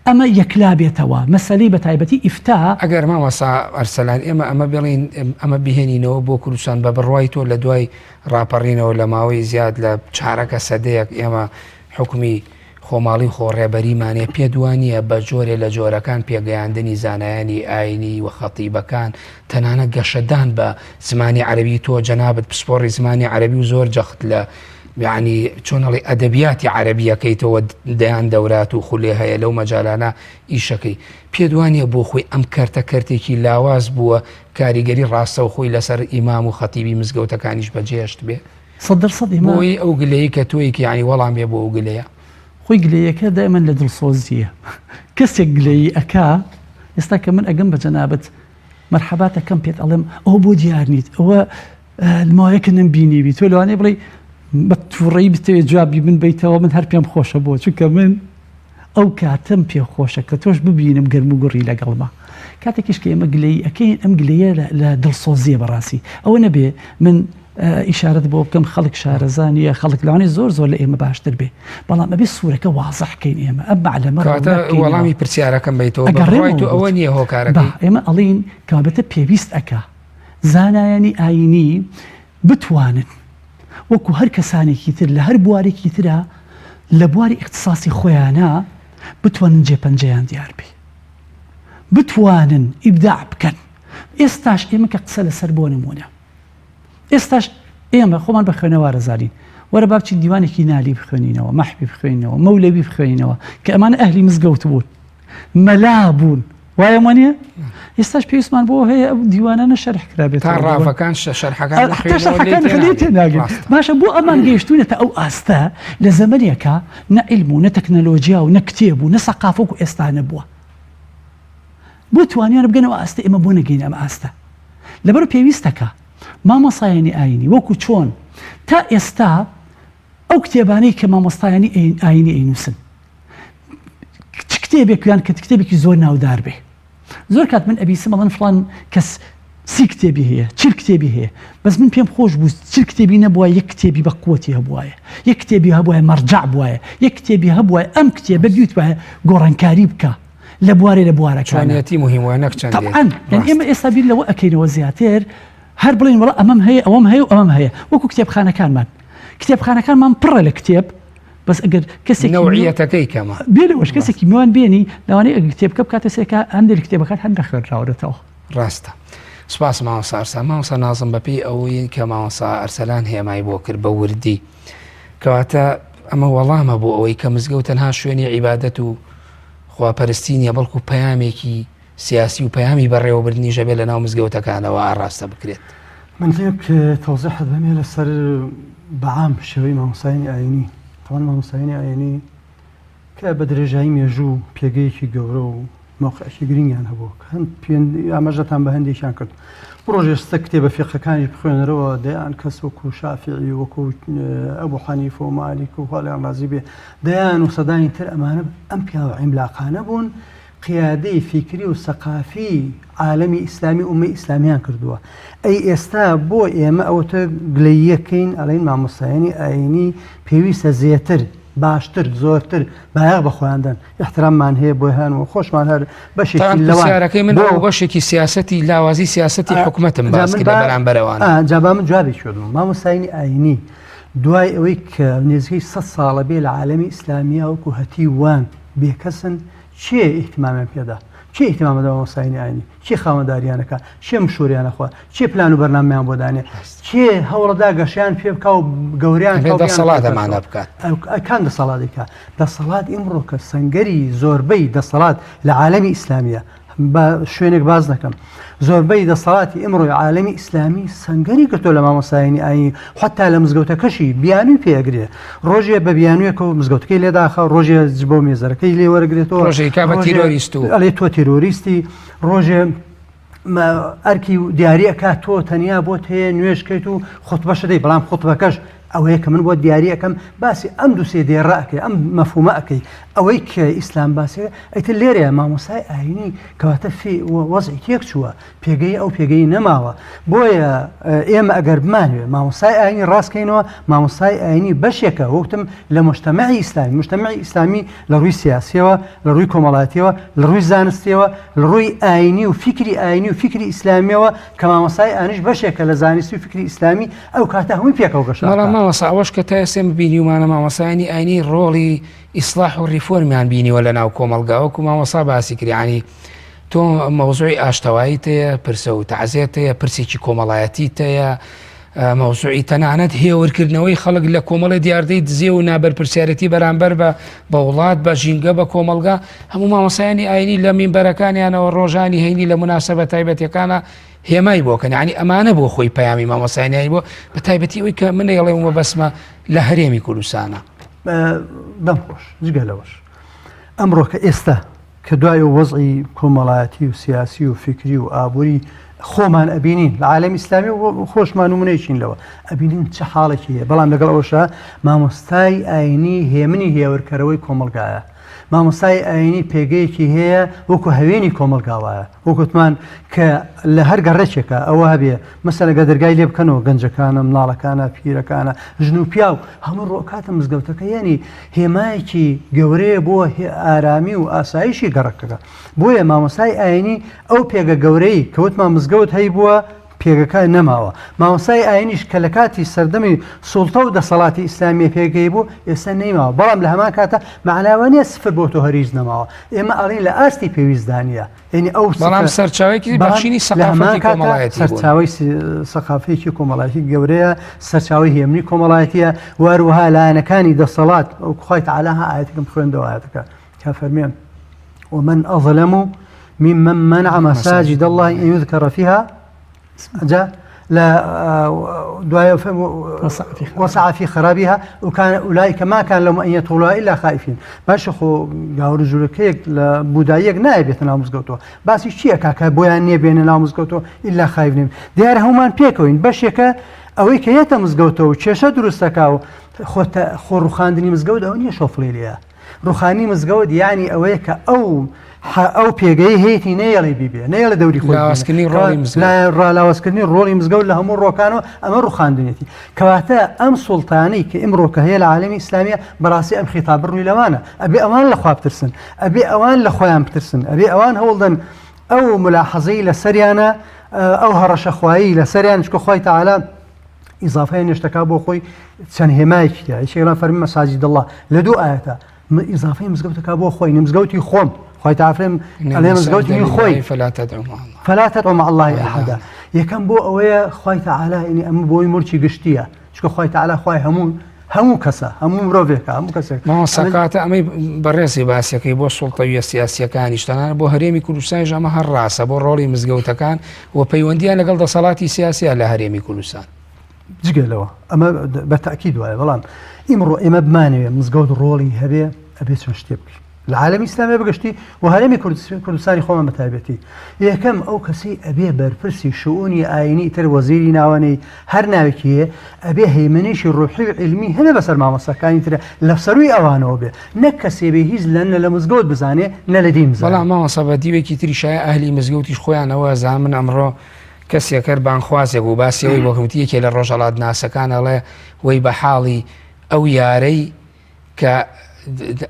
B: ئەمە یەکلا بێتەوە مەسەلەی بە تایبەتی ئیفتا.
A: ئەگەر مامۆستا ئەرسەلان ئێمە ئەمە بڵێین ئەمە بهێنینەوە بۆ کوردستان بە بڕوای تۆ لە دوای ڕاپەڕینەوە لە ماوەی زیاد لە چارەکە سەدەیەک ئێمە حکومی خۆماڵی و خۆڕێبەریمان هەیە، پێت وا نییە بە جۆرێ لە جۆرەکان پێگەیاندنی زانایانی ئایینی و خەتیبەکان، تەنانەت گەشەدان بە زمانی عەرەبی، تۆ جەنابت پسپۆڕی زمانی عەرەبی و زۆر جەخت لە یەعنی چۆن ئەڵێی ئەدەبیاتی عەرەبی ئەکەیتەوە، دەیان دەورات و خولێ هەیە لەو مەجالانە ئیشەکەی. پێت وا نییە بۆ خۆی ئەم کەرتە کەرتێکی لاواز بووە، کاریگەری ڕاستەوخۆی لەسەر ئیمام و خەتیبی مزگەوتەکانیش بەجێهێشتبێ؟
B: 100% ئێمە
A: بۆی ئەو گلەیی کە تۆی کە یانی وەڵام بێ بۆ ئەو گلەیە.
B: خۆی گلەیەکە دایمەن لە دڵسۆزییە کەسێک گلەیی ئەکا ئێستا کە من ئەگەم بە جەنابت مەرحەبات ئەکەم پێت ئەڵێم ئەوە بۆ دیار نیت ئەوە ماوەیەکە نەمبینیوی تۆ لەوانەیە بڵێی بە تووڕەیی بتەوێت جوابی من بیتەوە من هەر پێم خۆشە بۆ چونکە من ئەو کاتەم پێ خۆشە کە تۆش ببینم گەرم و گوڕی لەگەڵما. کاتێکیش کە ئێمە گلەیی ئەکەین ئەم گلەیە لە دڵسۆزییە بەڕاستی. ئەوە نەبێ من ئیشارەت بۆ بکەم خەڵک شارەزا نییە، خەڵک لەوانەیە زۆر زۆر لە ئێمە باشتر بێ. بەڵام ئەبێ سوورەکە وازح کەین ئێمە ئەم مەعلەمە ڕوون
A: کەواتە
B: بکەینەوە.
A: وەڵامی پرسیارەکەم بەیتەوە بە بڕوای
B: ئەگەڕێمەوە
A: تۆ ئەوە
B: بۆت.
A: نییە
B: با
A: هۆکارەکەی؟
B: ئێمە ئەڵێین کەوابێتە پێویست ئەکا زانایانی ئایینی بتوانن وەکو هەر کەسانێکی تر لە هەر بوارێکی ترا لە بواری ئیختساسی خۆیانا بتوانن جێ پەنجەیان دیار بێ بتوانن ئیبداع بکەن ئێستاش ئێمە کە قسە لەسەر بۆ نمونە ئێستاش ئێمە خۆمان بە خوێنەوارە زانین وەرە با بچین دیوانێکی نالی بخوێنینەوە مەحوی بخوێنینەوە مەولەوی بخوێنینەوە کە ئەمانە ئەهلی مزگەوت بوون مەلا بوون وایە وانە ئێستاش پێویستمان بۆ هەیە ئەو دیوانانە شەرح کرابێت
A: تا ڕافەکان شەرحەکان
B: تێناگەن باشە بۆ ئەمان گەیشتونەتە ئەو ئاستە لە زەمەنێکە نە علم و نە تەکنەلۆجیا و نە کتێب و نە سەقافە و ئێستا نەبووە بۆ توانیان بگەنەوە ئاستە ئێمە بۆ نەگەین ئەم ئاستە لەبەر پێویستەکە مامۆسایانی ئاینی وەکو چۆن تا ئێستا ئەو کتێبانەی کە مامۆستایانی ئاینی ئەینووسن چ کتێبێک یان کە کتێبێکی زۆر ناودار بێ زۆر کات من ئەبیسم ئەڵێن فڵان کەس سی کتێبی هەیە چل کتێبی هەیە بەس من پێم خۆش بوو چل کتێبی نەبووە یەک کتێبی بە قوتی هەبوایە یەک کتێبی هەبوایە مەرجەع بوایە یەک کتێبی هەبوایە ئەم کتێبە بیوتوایە گۆڕانکاری بکە لە بوارێ لە بوارەکانە.
A: چۆنیەتی موهیم وایە نەک چەندێتی.
B: تەبعەن یانی ئێمە ئێستا بیر لەوە ئەکەینەوە زیاتر هەر بڵێین وەڵا ئەمەم هەیە ئەوەم هەیە و ئەمەم هەیە وەکو کتێبخانەکانمان کتێبخانەکانمان پڕە لە کتێب بەس ئەگەر کەسێک
A: نەوعیەتەکەی کەمە
B: بێ لەوەش کەسێکی میوان بێنی لەوانەیە ئەگەر کتێبکە بکاتە سێکا هەندێک کتێبەکان هەر نەخوێنراونەتەوە.
A: ڕاستە. سوپاس مامۆستا ئەرسلان. مامۆستا نازم بەپێی ئەوەی کە مامۆستا ئەرسەلان هێمای بۆ کرد بە وردی کەواتە ئەمە وەڵامە بۆ ئەوەی کە مزگەوت تەنها شوێنی عیبادەت و خواپەرستی نییە بەڵکو پەیامێکی سیاسی و پەیامی بەڕێوەبردنیش ئەبێت لەناو مزگەوتەکانەوە ئاڕاستە بکرێت.
C: من یەک تەوزیحت بەمێ لەسەر بەعام شێوەی مامۆستایانی ئاینی تەوان مامۆستایانی ئاینی کە بە درێژایی مێژوو پێگەیەکی گەورە و مەوقعێکی گرنگیان هەبوو کە هەند پێن ئاماژەتان بە هەندێکیان کرد بڕۆ ئێستا کتێبە فیقهەکانیش بخوێنەرەوە دەیان کەس وەکو شافعی وەکو ئەبو حەنیفە و مالیک و خوا لێیان ڕازی بێ دەیان و سەدانی تر ئەمانە ئەم پیاوە عیملاقانە بوون قیادەی فیکری و سەقافی عالەمی ئیسلامی ئومەی ئیسلامیان کردووە ئەی ئێستا بۆ ئێمە ئەوەتە گلەییەکەین ئەڵێن مامۆستایانی ئایینی پێویستە زێتر باشتر زۆرتر بایەخ بە خۆیان دەن ئیحتراممان هەیە بۆیان و خۆشمان هەر بەشێکی
A: تاکو
C: لەوان
A: پرسیارەکەی من
C: بۆ
A: ئەو بەشێکی سیاسەتی لاوازی سیاسەتی حکومەتم
C: جا
A: باس
C: من
A: کرد لە
C: با
A: بەرامبەرەوانە.
C: ئا جا با من جوابێکی بدەمەوە مامۆستایانی ئایینی دوای ئەوەی کە نێزیکەی سەد ساڵە بێ لە عالەمی ئیسلامییا وەکو هەتیوان بێکەسن کێ ئیهتمامیان پێدا کێ ئیهتمام ئەدا بە مامۆستایانی ئایینی کێ خاوەنداریان ئەکا کێ مشوریان ئەخوا کێ پلان و بەرنامەیان بۆ دانێ کێ هەوڵەدا گەشەیان پێ بکا و گەورەیان
A: ئەبێ
C: کا و بیان
A: دەسەڵات
C: بخاتە
A: ئەمانە
C: پێشەوە؟
A: بکات.
C: ئەو کام دەسەڵات ئەیکا؟ دەسەڵات ئیمڕۆ کە سەنگەری زۆربەی دەسەڵات لە عالەمی ئیسلامیە با شوێنێک باس نەکەم زۆربەی دەسەڵاتی ئیمڕۆی عالەمی ئیسلامی سەنگەری گرتووە لە مامۆستایانی ئایینی حتا لە مزگەوتەکەشی بیانووی پێ ئەگرێ ڕۆژێ بە بیانوویەکەوە مزگەوتەکەی لێ داخا ڕۆژێ جبە و مێزەرەکەی لێ وەرەگرێتەوە
A: ڕۆژێ کا بە
C: ڕۆژێ
A: تیرۆریست و
C: ئەڵێ تۆ تیرۆریستی ڕۆژێ ئەرکی دیاری ئەکات تۆ تەنیا بۆت هەیە نوێژ کەیت و خوتبەشە دەی بەڵام خوتبەکەش ئەوەیە کە من بۆت دیاری ئەکەم باسی ئەم دوو سێ دێڕە ئەکەی ئەم مەفهومە ئەکەی ئەوەی کە ئیسلام باسی ئیتر لێرەیە مامۆستای ئایینی کەواتە فی وەزعی تێک چووە پێگەی ئەو پێگەی نەماوە بۆیە ئێمە ئەگەر بمانوێ مامۆستای ئایینی ڕاستکەینەوە مامۆستای ئایینی بەشێکە وەکتم لە مجتەمەعی ئیسلامی مجتەمەعی ئیسلامی لە ڕووی سیاسیەوە لە ڕووی کۆمەڵایەتیەوە لە ڕووی زانستیەوە لە ڕووی ئایینی و فیکری ئایینی و فیکری ئیسلامیەوە کە مامۆستای ئایینیش بەشێکە لە زانستی و فیکری ئیسلامی ئەو کاتە هەمووی پێکەوە گەشە
A: بەڵام
C: ئەکا.
A: مامۆستا ئەوەش کە تا ئێستا ئێمە بینیومانە مامۆستایانی ئایینی ڕۆڵی ئیسڵاح و ڕیفۆرمیان بینیوە لە ناو کۆمەڵگا وەکو مامۆستا باسی کرد یانی تۆ مەوزوعی ئاشتەواییت هەیە پرسە و تەعزیەت هەیە پرسێکی کۆمەڵایەتیت هەیە مەوزوعی تەنانەت هێورکردنەوەی خەڵک لە کۆمەڵی دیاردەی دزێ و نابەرپرسیارەتی بەرامبەر بە بە وڵات بە ژینگە بە کۆمەڵگا هەموو مامۆسایانی ئاینی لە مینبەرەکانیانەوە ڕۆژانی هەینی لە مناسبە تایبەتەکانە هێمای بۆکەن ینی ئەمانە بۆ خۆی پەیامی مامۆسایانی ئاینی بۆ بە تایبەتی ئەوی کە من ئەڵێم وە بەسمە لە هەرێمی کوردستانە
C: دەم خۆش جگە لەوەش ئەمڕۆکە ئێستا کە دوای وەزعی کۆمەڵایەتی و سیاسی و فیکری و ئابووری خۆمان ئەبینین لە عالەمی ئیسلامی و خۆشمان نمونەیەکین لەوە ئەبینین چ حاڵێکی هەیە بەڵام لەگەڵ ئەوەشا مامۆستای ئاینی هێمنی هێورکەرەوەی کۆمەڵگایە مامۆستای ئاینی پێگەیەکی هەیە وەکو هەوێنی کۆمەڵگا وایە وەکوتمان کە لە هەر گەڕێکێکە ئەوە هەبێ مەسەلەن گە دەرگای لێ بکەنەوە گەنجەکانە مناڵەکانە پیرەکانە ژن و پیاو هەموو ڕۆکاتە مزگەوتەکە یعنی هێمایەکی گەورەیە بۆ ئارامی و ئاسایشی گەڕەکەکە بۆیە مامۆستای ئاینی ئەو پێگە گەورەی کە وتمان مزگەوت هەیبووە پێگەکە نەماوە مامۆستای ئاینیش کە لە کاتی سەردەمی سوڵتە و دەسەڵاتی ئیسلامیە پێگەی بوو ئێستا نەیماوە بەڵام لە هەمان کاتە مەعناوە نییە سفر بۆ تۆ هەریز نەماوە ئێمە ئەڵین لە ئاستی پێویستدا نییە یعنی ئەو
A: بەڵام سەرچاوەیەکی بەخشینی سەقافەتی کۆمەڵایەتی بوون.
C: سەرچاوەی سەقافەیەکی کۆمەڵایەتی گەورەیە سەرچاوەی هێمنی کۆمەڵایەتیە و هەروەها لایەنەکانی دەسەڵات ئەو خوای تەعالا ها ئایەتێکم خوێندەوە ئایەتەکە کە فەرمێ ومن أظلم ممن منع مساجد الله أن يذكر فيها جا لە دوای وسعى في خرابها وكان أولئك ما كان لهم أن يدخلوها إلا خائفين باشە خۆ گاور جوولەکەیەک لە بوداییەک نایە بێتە ناو مزگەوتەوە باسی چییە کاکە بۆیان نییە بێنە ناو مزگەوتەوە ئیلا خایف نیم دیارە هەمومان پێکەوەین بەشێکە ئەوەی کە یەتە مزگەوتەوە و کێشە دروستەکە و خۆ ڕوخاندنی مزگەوت ئەوە نییە شۆفڵی لێیە ڕوخانی مزگەوت یانی ئەوەیە کە ئەو. ئەو پێگەی هەیەی نەیەڵێ بیبێ نەیەڵێ دەوری خۆی
A: لاوازکردنی ڕۆڵی مزگەوت.
C: لاوازکردنی ڕۆڵی مزگەوت لە هەموو ڕۆکانەوە ئەمە ڕوخاندنێتی کەواتە ئەم سوڵتانەی کە ئیمڕۆکە هەیە لە عالەمی ئیسلامیە بەڕاستی ئەم خیتابە ڕووی لەوانە ئەبێ ئەوان لە خوا بترسن ئەبێ ئەوان لە خۆیان بترسن ئەبێ ئەوان هەوڵدەن ئەو ملاحەزەی لەسەریانە ئەو هەڕەشە خوایی لەسەریان چکە خوای تەعالا ئیزافەیە نێشتەکە بۆ خۆی چەند هێمایەکی تیا یەکێک فەرمی مساجد الله لە دوو ئاەتە ئیزافەی مزگەوتەکە بۆ خۆی مزگەوتی خۆم خۆی تافرێم ئەلێ مزگەوتی من خۆی
A: فلا تدعوا مع الله
C: فلا تدعوا مع الله احدا یەکەم بۆ ئەوەیە خوای تعالی یعنی ئەمە بۆی ملکی گشتیە چونکە خوای تعالی خوای هەموو هەموو کەسە هەموو مرۆڤێکە هەموو کەسێک
A: مامۆستا کاتە ئەمەی بەڕێزی باسەکەی بۆ سوڵتەویە سیاسیەکانیش تەنانەت بۆ هەرێمی کوردستانیش ئەمە هەر ڕاستە بۆ ڕۆڵی مزگەوتەکان و پەیوەندیان لەگەڵ دەسەڵاتی سیاسیە لە هەرێمی کوردستان.
C: جگە لەوە ئەمە بە تاکید وایە بەڵام ئیمڕۆ ئێمە بمانەوێ مزگەوت ڕۆڵی هەبێ ئەبێ چەند شتێ بکەین لە عالەمی ئیسلامی بەگشتی و هەرێمی کوردستانی خۆمان بە تایبەتی یەکەم ئەو کەسی ئەبێ بەرپرسی شئونی ئاینی تر وەزیری ناوەنەی هەر ناوێکی هەیە ئەبێ هەیمنێکی ڕوحی و عیلمی هەبێ بەسەر مامۆستاکانی ترە لە سەروی ئەوانەوە بێ نەک کەسێ بێ هیچ لە نە لە مزگەوت بزانێ نە لە دین بزانێ.
A: بەڵام مامۆستا بە دیوێکی تریشایە ئەهلی مزگەوتیش خۆیان ئەوە ئەزانن من ئەمڕۆ کەسێک هەر بانگخوازێک بوو باسی ئەوەی بۆ کردم وتی یەکێ لە ڕۆژهەڵاتناسەکان ئەڵێ وەی بە حاڵی ئەو یارەی کە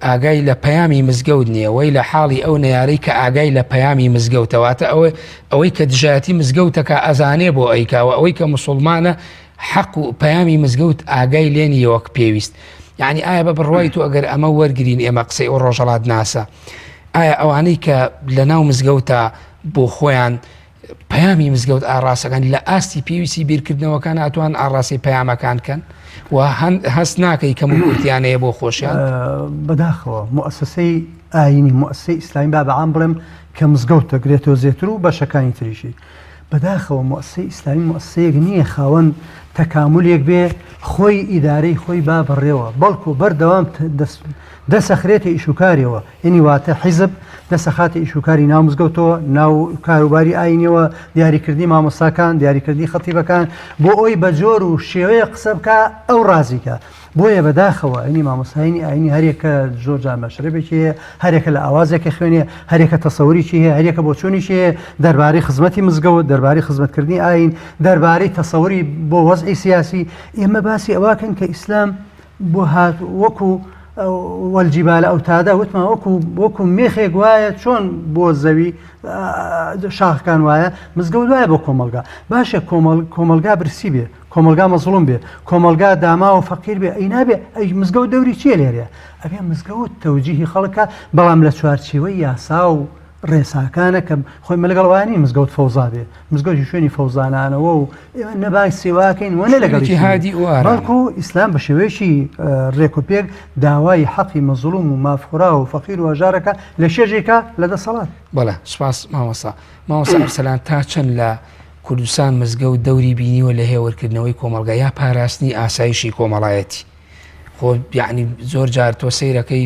A: ئاگای لە پەیامی مزگەوت نییە وەی لە حاڵی ئەو نەیارەی کە ئاگای لە پەیامی مزگەوتە واتە ئەوە ئەوەی کە دژایەتی مزگەوتەکە ئەزانێ بۆ ئەیکاوە ئەوەی کە مسلمانە حەق و پەیامی مزگەوت ئاگای لێ نییە وەک پێویست یعنی ئایا بە بڕوای تو ئەگەر ئەمە وەرگین ئێمە قسەی ئەو ڕۆژەڵات ناسە ئایا ئەوانەی کە لە ناو مزگەوتە بۆ خۆیان پەیامی مزگەوت ئاڕاستەکان لە ئاستی پێویستی بیرکردنەوەکان ئەتوان ئاڕاستەی پەیامەکان کەن و هەست ناکەی کەم و کورتیان هەیە بۆ خۆشیان؟
C: بەداخەوە موئەسەسەی ئایینی موئەسەسەی ئیسلامی با بە عام بڵێم کە مزگەوت دەگرێتەوە زێتر و بەشەکانی تریشی بەداخەوە موئەسەسەی ئیسلامی موئەسەسەیەک نییە خاوەن تەکامولێک بێ خۆی ئیدارەی خۆی با بەڕێوە بەڵکو بەردەوام دەسەخرێتە ئیشوکارەوە یەنی واتە حیزب دەسەخاتە ئیشوکاری ناو مزگەوتەوە، ناو کاروباری ئاینیەوە، دیاریکردنی مامۆستاکان، دیاریکردنی خەتیبەکان، بۆ ئەوی بە جۆر و شێوەیەک قسە بکا ئەو ڕازی کا. بۆیە بەداخەوە یەنی مامۆستایانی ئاینی هەریەکە زۆر جار مەشرەبێکی هەیە، هەریەکە لە ئاوازێک ئەخوێنێ، هەریەکە تەسەوریکی هەیە، هەریەکە بۆچوونیکی هەیە دەربارەی خزمەتی مزگەوت، دەربارەی خزمەتکردنی ئاین، دەربارەی تەسەوری بۆ وەزعی سیاسی. ئێمە باسی ئەوە کەین کە ئیسلام بۆ هات وەکو والجبال اوتادا وتمان وەکو وەکو مێخێک وایە چۆن بۆ زەوی شاخەکان وایە مزگەوت وایە بۆ کۆمەلگا باشە کۆمەڵ کۆمەلگا برسی بێ کۆمەلگا مەزڵوم بێ کۆمەلگا داما و فەقیر بێ ئەی نابێ ئەی مزگەوت دەوری چیە لێرەیە ئەبێ مزگەوت تەوجیهی خەڵکە بەڵام لە چوارچێوەی یاسا و ڕێساکانە کە خۆی مە لەگەڵ وانی مزگەوت فەوزا بێ مزگەوتی شوێنی فەوزانانەوە و ئێمە نەبای سێواکەین وە نە لەگەڵ
A: هادی
C: بەڵکو ئیسلام بە شێوەیەکی ڕێک و پێک داوای حەقی مەزڵوم و مافخورا و فەقیر و هەژارەکە لە شێژێکە لە دەسەڵات.
A: بەڵێ سوپاس مامۆستا. مامۆستا ئەرسەلان تا چەند لە کوردستان مزگەوت دەوری بینیوە لە هێورکردنەوەی کۆمەڵگا یا پاراستنی ئاسایشی کۆمەڵایەتی خۆ یعنی زۆر جار تۆ سەیرەکەی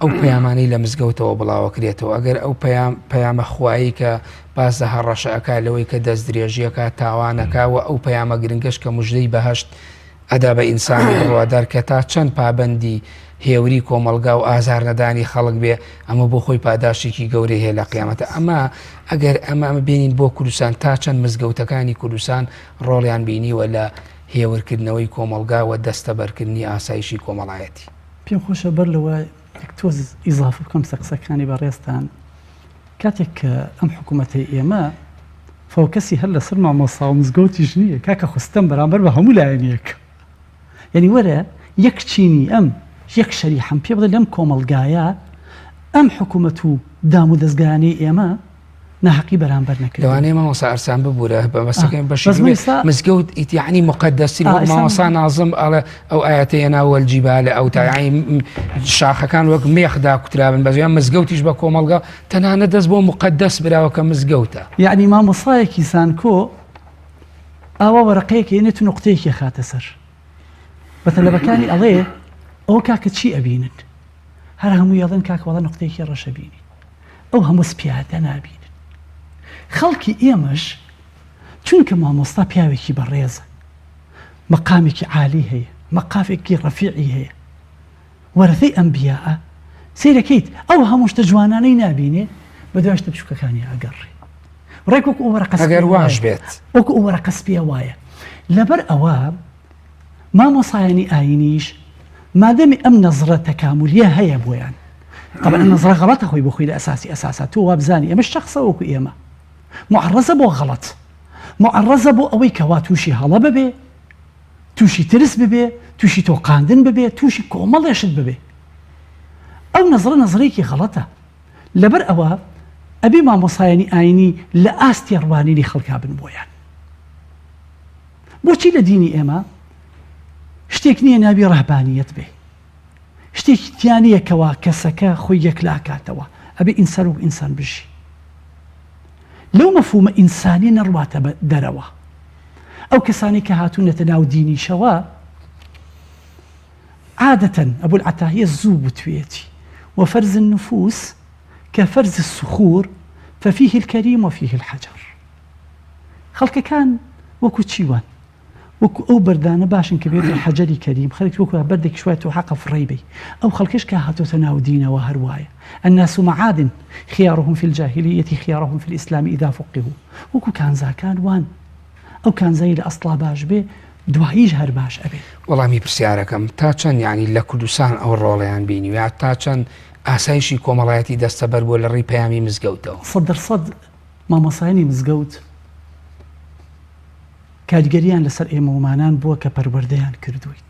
A: ئەو پەیامانەی لە مزگەوتەوە بڵاوەکرێتەوە ئەگەر ئەو پەیام پەیامە خوایی کە باس لە هەڕەشە ئەکا لەوەی کە دەستدرێژیەکە تاوانەکە و ئەو پەیامە گرنگەش کە مژدەی بەهەشت ئەدا بە ئینسانی بڕوادار کە تا چەند پابەندی هێوری کۆمەڵگا و ئازار نەدانی خەڵک بێ ئەمە بۆ خۆی پاداشتێکی گەورەی هەیە لە قیامەتە ئەمە ئەگەر ئەمە ئەمە بێنین بۆ کوردستان تا چەند مزگەوتەکانی کوردستان ڕۆڵیان بینیوە لە هێورکردنەوەی کۆمەڵگا و دەستەبەرکردنی ئاسایشی کۆمەڵایەتی.
B: پێم خۆشە بەر لەوە یەک تۆز ئیزافە بکەم سەر قسەکانی بەڕێزتان کاتێک کە ئەم حکوومەتەی ئێمە فۆکەسی هەر لەسەر مامۆستا و مزگەوتیش نییە کاکە خۆ ستەم بەرامبەر بە هەموو لایەنێک یعنی وەرە یەک چینی ئەم یەک شەریحەم پێ بڵێ لەم کۆمەڵگایە ئەم حکوومەت و دام و دەزگایانەی ئێمە ناحەقی بەرامبەر نەکردوون.
A: لەوانەیە مامۆستا ئەرسان ببورە بە مەسەکەم بەشی
B: بەس
A: بێ
B: ئێستا
A: مزگەوت ئیتیعنی مقدسین
B: ئا
A: وەک
B: ئێستا
A: مامۆستا نازم ئەڵێ ئەو ئاەتە هێنا والجبال ئەوتا یعنی م- شاخەکان وەک مێخ داکوترابن بەس یان مزگەوتیش بە کۆمەڵگا تەنانەت دەست بۆ مقدس براوە کە مزگەوتە.
B: یەعنی مامۆستایەکی زانکۆ ئاوا وەرەقەیەک ئێنێت و نوقتەیەکی ئەخاتە سەر بە تەلەبەکانی ئەڵێ ئەوە کاکە چی ئەبینن هەر هەمووی ئەڵێن کاکە وەڵا نوقتەیەکی ڕەش ئەبینین ئەو هەموو سپیاتە نابینن خەڵکی ئێمەش چونکە مامۆستا پیاوێکی بەڕێزە مەقامێکی عالی هەیە مەقافێکی ڕەفیعی هەیە وەرەثەی ئەنبیاء. سەیرەکەیت ئەو هەموو شتە جوانانەی نابینێ بە دوای شتە بچووکەکانی ئەگەڕێ ڕێک وەکو ئەو وەرەقە
A: ئەگەر
B: سپییە
A: واش
B: وایە
A: بێت.
B: وەکو ئەو وەرەقە سپییە وایە لەبەر ئەوە مامۆسایانی ئایینیش مادەمی ئەم نەزرە تەکامولیە هەیە بۆیان طبعا ئەم نەزرە غەڵەتە خۆی بۆ خۆی لە ئەساسی ئەساسا تۆ وابزانی ئەمە شەخسە وەکو ئێمە معڕەزە بۆ غەڵەت معڕەزە بۆ ئەوەی کەوا تووشی هەڵە ببێ تووشی ترس ببێ تووشی تۆقاندن ببێ تووشی کۆمەڵێ شت ببێ ئەو نەزرە نەزرەیەکی غەڵەتە لەبەر ئەوە ئەبێ مامۆسایانی ئاینی لە ئاست تێڕوانینی خەڵکا بن بۆیان بۆچی لە دینی ئێمە شتێک نییە ناوی ڕەهبانیەت بێ شتێکی تیا نییە کەوا کەسەکە خۆی یەکلاکاتەوە ئەبێ ئینسان وەک ئینسان بژی لەو مەفهومە ئینسانیە نەڕواتە دەرەوە ئەو کەسانی کە هاتوونەتە ناو دینیشەوە عادەتەن ابو العتاهیە زوو وتویەتی، وفرز النفوس کفرز الصخور ففیه الکریم وفیه الحجر خەڵکەکان وەکو چی وان؟ وەکو ئەو بەردانە باشن کە بێتە حەجەری کەریم خەرک وەکو بەردێکیش وایە تۆ حەقە فڕێی بەی ئەو خەڵکەش کە هاتۆتە ناو دینەوە هەر وایە الناس معادن خیارهم فی الجاهلیە خیارهم فی الاسلام اذا فقهوا وەکو کانزاکان وان ئەو کانزای لە ئەسڵا باش بێ دواییش هەر باش ئەبێ.
A: وەڵامی پرسیارەکەم، تا چەند یانی لە کوردستان ئەو ڕۆڵەیان بینیوە یا تا چەند ئاسایشی کۆمەڵایەتی دەستەبەر بووە لە ڕێی پەیامی مزگەوتەوە؟
B: سەدەرسەد مامۆستایانی مزگەوت کاریگەریان لەسەر ئێمەومانان بووە کە پەروەردەیان کردووین.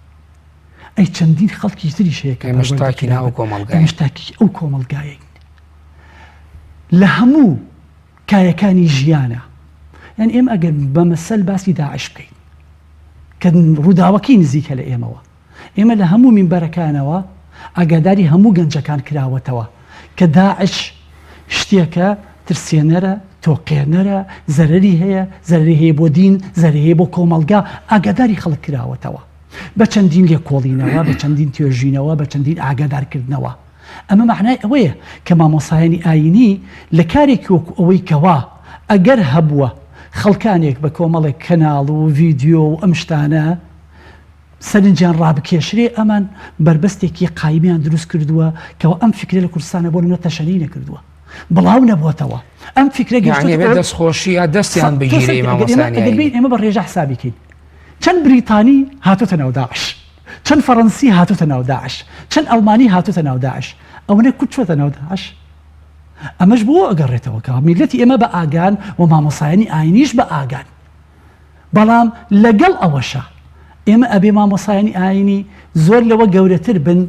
B: ئەی چەندین خەڵکی تریش هەیە کە
A: ئێمەش
B: پەروەردە
A: تاکی ناو
B: کرابن.
A: کۆمەڵگاین.
B: ئێمەش تاکی ئەو کۆمەڵگایەین. لە هەموو کایەکانی ژیانە یان ئێمە ئەگەر بە مەسەل باسی داعش بکەین کە ڕووداوەکەی نزیکە لە ئێمەوە ئێمە لە هەموو مینبەرەکانەوە ئاگاداری هەموو گەنجەکان کراوەتەوە کە داعش شتێکە ترسێنەرە تۆقێنەرە زەرری هەیە زەرری هەیە بۆ دین زەرری هەیە بۆ کۆمەڵگا ئاگاداری خەڵک کراوەتەوە بە چەندین لێکۆڵینەوە بە چەندین توێژینەوە بە چەندین ئاگادارکردنەوە ئەمە مەعنای ئەوەیە کە مامۆستایانی ئایینی لە کارێکی وەکو ئەوەی کەوا ئەگەر هەبووە خەڵکانێک بە کۆمەڵێک کەناڵ و ڤیدیۆ و ئەم شتانە سەرنجیان ڕابکێشرێ ئەمان بەربەستێکی قایمیان دروست کردووە کەوا ئەم فیکرە لە کوردستانە بۆ نمونە تەشەنەی نەکردووە بڵاو نەبووەتەوە ئەم فیکرە
A: یەعنی
B: گەیشتۆتە
A: ئەبێ دەستخۆشی یا دەستیان
B: تۆ
A: بگیرێ
B: سەرکە ئەگەر ئێمە
A: مامۆستایانی
B: ئەگەر بێین
A: ئایینی.
B: ئێمە بە ڕێژە حسابی کەین چەند بریتانی هاتۆتە ناو داعش چەند فەڕەنسی هاتۆتە ناو داعش، چەند ئەڵمانی هاتۆتە ناو داعش، ئەوەنە کورد چۆتە ناو داعش؟ ئەمەش بۆ ئەگەڕێتەوە کە میللەتی ئێمە بە ئاگان و مامۆسایانی ئاینیش بە ئاگان. بەڵام لەگەڵ ئەوەشا ئێمە ئەبێ مامۆسایانی ئاینی زۆر لەوە گەورەتر بن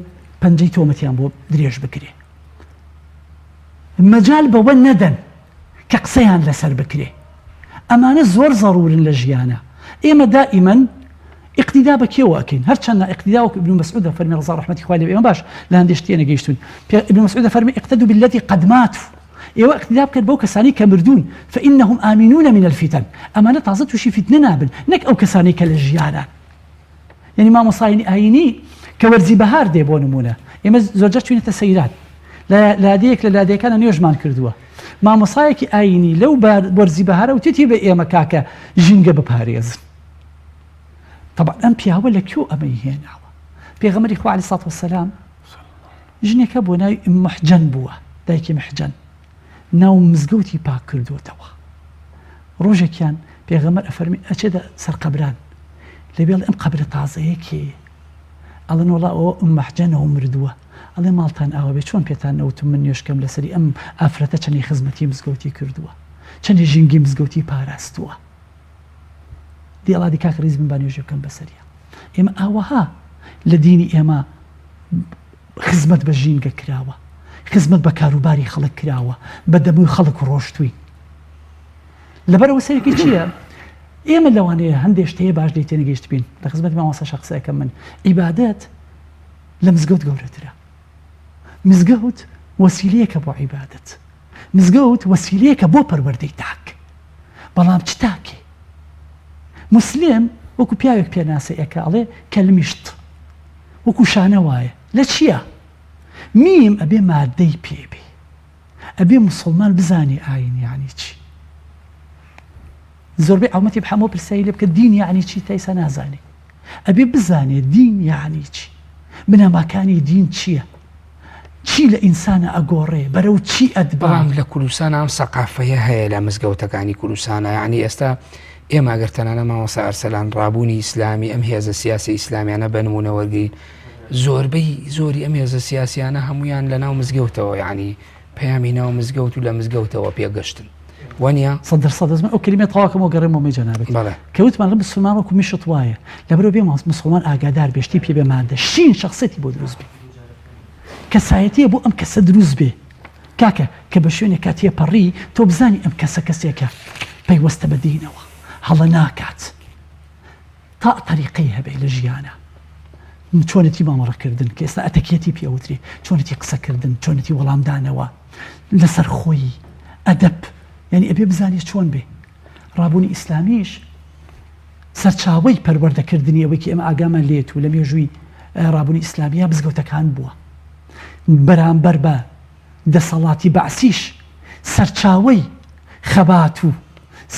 B: پەنجەی تۆمەتیان بۆ درێژ بکرێ. مەجال بەوە نەدەن کە قسەیان لەسەر بکرێ. ئەمانە زۆر زەرورن لە ژیانا. ئێمە دائیمەن ئیقتیدا بە کێوە ئەکەین؟ هەرچەندە ئیقتیدا وەک ئیبن مەسعود دەفەرمێ ڕەزا ڕەحمەتی خوای لێ بێ ئێمە باش لە هەندێ شت تێنەگەیشتوون. پێ ئیبن مەسعود دەفەرمێ اقتدوا بالذی قد ماتوا ئێوە ئیقتیدا بکەن بەو کەسانەی کە مردوون فانهم آمنون من الفتن ئەمانە تازە تووشی فیتنە نابن نەک ئەو کەسانەی کە لە ژیانان. یعنی مامۆستایانی ئایینی کە وەرزی بەهار دێ بۆ نموونە ئێمە زۆرجار چوینەتە سەیران لە لادێیەک لە لادێکانە نوێژمان کردووە مامۆسایەکی ئایینی لەو وەرزی بەهارە وتێتی بە ئێمە کاکە ژینگە بپارێزن طبعا ئەم پیاوە لە کوێ ئەمەی هێناوە پێغەمبەری خوا علیه الصلاة والسلام ژنێکە بۆ ناوی محجەن بووە دایکی محجەن ناو مزگەوتی پاک کردووەتەوە ڕۆژێکیان پێغەمبەر ئەفەرمی ئەچێتە سەر قەبران لەوێ ئەم قەبرە تازەیە کێیە ئەڵێن وەڵا ئەوە ئوم مەحجەنە و مردووە ئەڵێ ماڵتان ئاوا بێ چۆن پێتان نەوتم من نوێژکەم لەسەری ئەم ئافرەتە چەنی خزمەتی مزگەوتی کردووە چەنی ژینگەی مزگەوتی پاراستووە دی ئەڵا دی کاک ڕیز بن با نوێژێ بکەم بەسەریا ئێمە ئاوەها لە دینی ئێمە خزمەت بە ژینگە کراوە خزمەت بە کاروباری خەڵک کراوە بە دەمووی خەڵک ڕۆشتوین لەبەرەوە سەرەکی چییە؟ ئێمە لەوانەیە هەندێک شتەیە باش لێی تێنەگەیشتبین لە خزمەتی مامۆستا شەخسەکەم من عیبادەت لە مزگەوت گەورەترە مزگەوت وەسیلەیەکە بۆ عیبادەت مزگەوت وەسیلەیەکە بۆ پەروەردەی تاک بەڵام چ تاکێ مسلم وەکو پیاوێک پێناسە ئەکا ئەڵێ کەلمیشت وەکو شانە وایە لە چییە میم ئەبێ مادەی پێبێ ئەبێ مسلمان بزانێ ئاین یعنی چی زۆربەی عومەتی بحەمەوە پرسیاری لێ بکە دین یعنی چی تا ئیسا نازانێ ئەبێ بزانێ دین یعنی چی بنەماکانی دین چییە؟ چی لە ئینسانە ئەگۆڕێ بەرەو چی ئەتبا؟
A: بەڵام لە کوردستان ئەم سەقافەیە هەیە لە مزگەوتەکانی کوردستانە یعنی ئێستا ئێمە گەر تەنانە مامۆستا ئەرسەلان ڕابوونی ئیسلامی ئەم هێزە سیاسی ئیسلامیانە بە نمونە وەرگین زۆربەی زۆری ئەم هێزە سیاسیانە هەمویان لە ناو مزگەوتەوە یعنی پەیامی ناو مزگەوت و لە مزگەوتەوە پێگەشتن وەنیە؟
B: سەد دەر سەد ئەزمە ئەو کەلیمە تەواو کەمەوە گەڕێمەوە مەی جەنابت
A: بەڵێ.
B: کە وتمان لە مسوڵمان وەکو میشت وایە لەبەرئەوە بێ مسوڵمان ئاگادار بێ شتی پێ بێ مادە شین شەخسیەتی بۆ دروست بێ کەسایەتیە بۆ ئەم کەسە دروست بێ کاکە کە بە شوێنێکا تێپەڕی تۆ بزانی ئەم کەسە کەسێکە پەیوەستە بە دینەوە هەڵە ناکات تا تەریقەی هەبێ لە ژیانا چۆنێتی مامەڵەکردن کە ئێستا ئەتەکێتی پێ ئەوترێ چۆنێتی قسەکردن چۆنێتی وەڵامدانەوە لەسەر خۆی ئەدەب یعنی ئەبێ بزانێ چۆن بێ ڕابوونی ئیسلامیش سەرچاوەی پەروەردەکردنی ئەوەی کە ئێمە ئاگامان لێت و لە مێژووی ڕابوونی ئیسلامیە مزگەوتەکان بووە بەرامبەر بە دەسەڵاتی بەعسیش سەرچاوەی خەبات و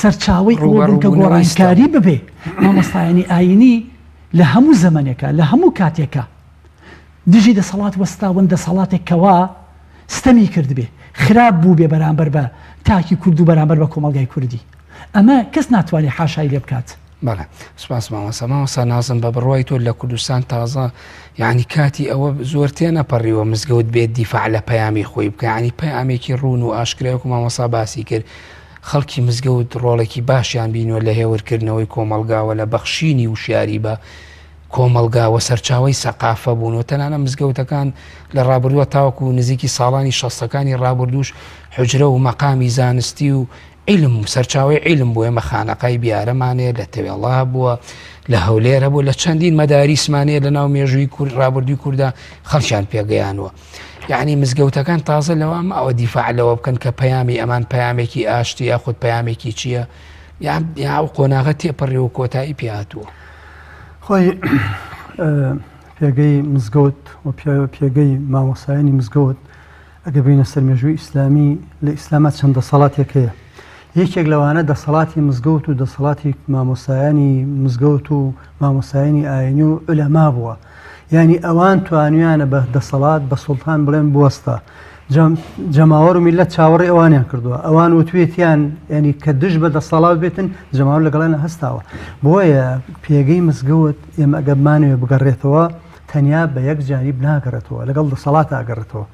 B: سەرچاوەی ئەوە بوون کە گۆڕانکاری ببێ. مامۆستایانی ئایینی لە هەموو زەمەنێکا، لە هەموو کاتێکا دژی دەسەڵات وەستاون، دەسەڵاتێک کەوا ستەمی کردبێ، خراپ بووبێ بەرامبەر بە تاکی کورد و بەرامبەر بە کۆمەڵگای کوردی. ئەمە کەس ناتوانێ حاشای لێ بکات.
A: بەڵێ سپاس مامۆستا. مامۆستا نازم بە بڕوای تۆ لە کوردستان تازە یعنی کاتی ئەوە زۆر تێنەپەڕیوە مزگەوت بێت دیفاع لە پەیامی خۆی بکە یعنی پەیامێکی ڕوون و ئاشکرای وەکو مامۆستا باسی کرد خەڵکی مزگەوت ڕۆڵێکی باشیان بینوە لە هێورکردنەوەی کۆمەڵگاوە لە بەخشینی وشیاری بە کۆمەڵگا وە سەرچاوەی سەقافە بوون و تەنانە مزگەوتەکان لە ڕابردووە تاوەکو نزیکی ساڵانی شەستەکانی ڕابردووش حجرە و مەقامی زانستی و عیلم سەرچاوەی عیلم بوو ئێمە خانەقای بیارەمان هەیە لە تەوێڵا هەبووە لە هەولێر هەبوو لە چەندین مەداریسمان هەیە لە ناو مێژووی کورد ڕابردووی کووردا خەڵکیان پێگەیانوە یعنی مزگەوتەکان تازە لەوە ماوە دیفاع لەوە بکەن کە پەیامی ئەمان پەیامێکی ئاشتی یاخود پەیامێکی چییە یان یا ئەو قۆناغە تێپەڕی و کۆتایی پێهاتووە
C: خۆی پێگەی مزگەوت و پێگەی مامۆسایانی مزگەوت ئەگەر بێینە سەر مێژووی ئیسلامی، لە ئیسلاما چەند دەسەڵاتێک هەیە. یەکێک لەوانە دەسەڵاتی مزگەوت و دەسەڵاتی مامۆستایانی مزگەوت و مامۆستایانی ئاینی و عولەما بووە. یانی ئەوان توانیویانە بە دەسەڵات، بە سوڵتان بڵێن بوەستە. جەماوەر و میللەت چاوەڕێی ئەوانیان کردووە. ئەوان وتوێتیان یانی کە دژ بە دەسەڵات بێتن، جەماوەر لەگەڵیان هەستاوە. بۆیە پێگەی مزگەوت ئێمە ئەگەر بمانەوێ بگەڕێتەوە، تەنیا بە یەک جانیب ناگەڕێتەوە لەگەڵ دەسەڵات ئاگەڕێتەوە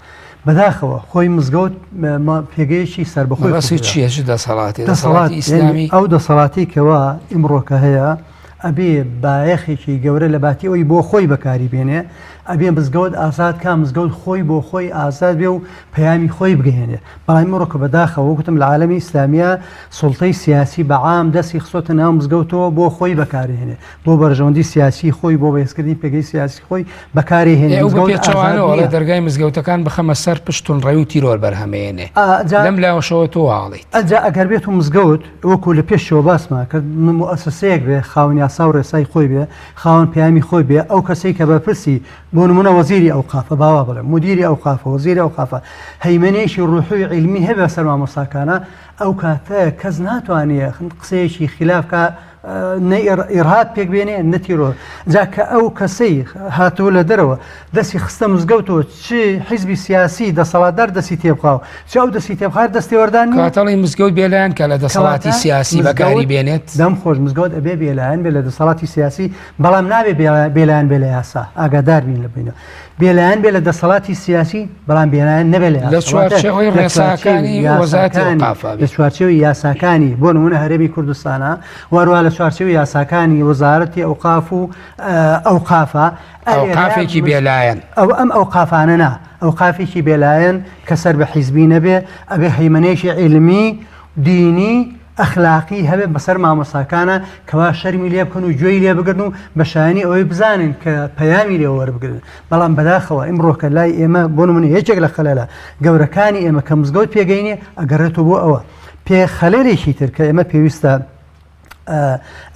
C: بەداخەوە خۆی مزگەوت پێگەیەکی سەربەخۆی
A: مەبەستی چییە چ دەسەڵاتی دەسەڵاتی ئیسلامی
C: ئەو دەسەڵاتی کەوا ئیمڕۆکە هەیە ئەبێ بایەخێکی گەورە لە باتی ئەوی بۆ خۆی بەکاری بێنێ ئەبێ مزگەوت ئازاد کا مزگەوت خۆی بۆ خۆی ئازاد بێ و پەیامی خۆی بگەێنێ بەڵام ئیمڕۆکە بەداخەوە وتم لە عالەمی ئیسلامیە سوڵتەی سیاسی بە عام دەستی خستۆتە ناو مزگەوتەوە بۆ خۆی بەکارهێنێ بۆ بەرژەوەندی سیاسی خۆی بۆ بەهێزکردنی پێگەی سیاسی خۆی بەکاری هێنێ
A: ئەو بە پێچەوانەوە ئەڵێ دەرگای مزگەوتەکان بخەمە سەر پشت توندڕەوی و تیرۆر بەرهەمێنێ لەم لاوەشەوە تۆ واڵیت
C: ئەجا ئەگەر بێت و مزگەوت وەکو لە پێشەوە باسمان کرد موئەسەسەیەک بێ خاوەن یاسا و ڕێسای خۆی بێ خاوەن پەیامی خۆی بێ ئەو کەسەی کە بەرپرسی بۆ نمونە وەزیری ئەوقافە باوا بڵێم مدیری ئەوقافە وەزیری ئەوقافە هەیمەنەیەکی ڕوحی و عیلمی هەبێ سەر مامۆستاکانە ئەو کاتە کەس ناتوانێ قسەیەکی خلاف کا نە ئیرهاب پێک بێنێ نە تیرۆر جا کە ئەو کەسەی هاتووە لە دەرەوە دەستی خستە مزگەوتەوە چ حیزبی سیاسی دەسەڵاتدار دەستی تێبخاو چ ئەو دەستی تێبخار دەستێوەردان نییە.
A: کاتەڵی مزگەوت بێلایەن کە لە دەسەڵاتی
C: کەواتە
A: سیاسی بەکاری
C: مزگەوت
A: بێنێت.
C: دەم خۆش مزگەوت ئەبێ بێلایەن بێ لە دەسەڵاتی سیاسی بەڵام نابێ بێلایەن بێ لە یاسا ئاگادار بین لە بینە بێلایەن بێ لە دەسەڵاتی سیاسی بەڵام بێلایەن نەبێ لە
A: لە چوارچێوەی ڕێساکانی وەزارەتی ئەوقافا
C: لە چوارچێوەی یاساکانی بۆ نمونە هەرێمی کوردستانە وەروە لە چوارچێوەی یاساکانی وەزارەتی ئەوقاف و ئەوقافە
A: ئەوقافێکی بێلایەن
C: ئەو ئەم ئەوقافانە نا ئەوقافێکی بێلایەن کە سەر بە حیزبی نەبێ ئەبێ هەیمەنەیەکی عیلمی دینی ئەخلاقی هەبێ بەسەر مامۆستاکانە کەوا شەرمی لێ بکەن و گوێی لێ بگرن و بە شایانی ئەوەی بزانن کە پەیامی لێ وەربگرن بەڵام بەداخەوە ئیمڕۆکە لای ئێمە بۆ نمونە یەکێک لە خەلەلە گەورەکانی ئێمە کە مزگەوت پێگەینێ ئەگەڕێتەوە بۆ ئەوە پێ خەلەلێکی تر کە ئێمە پێویستە.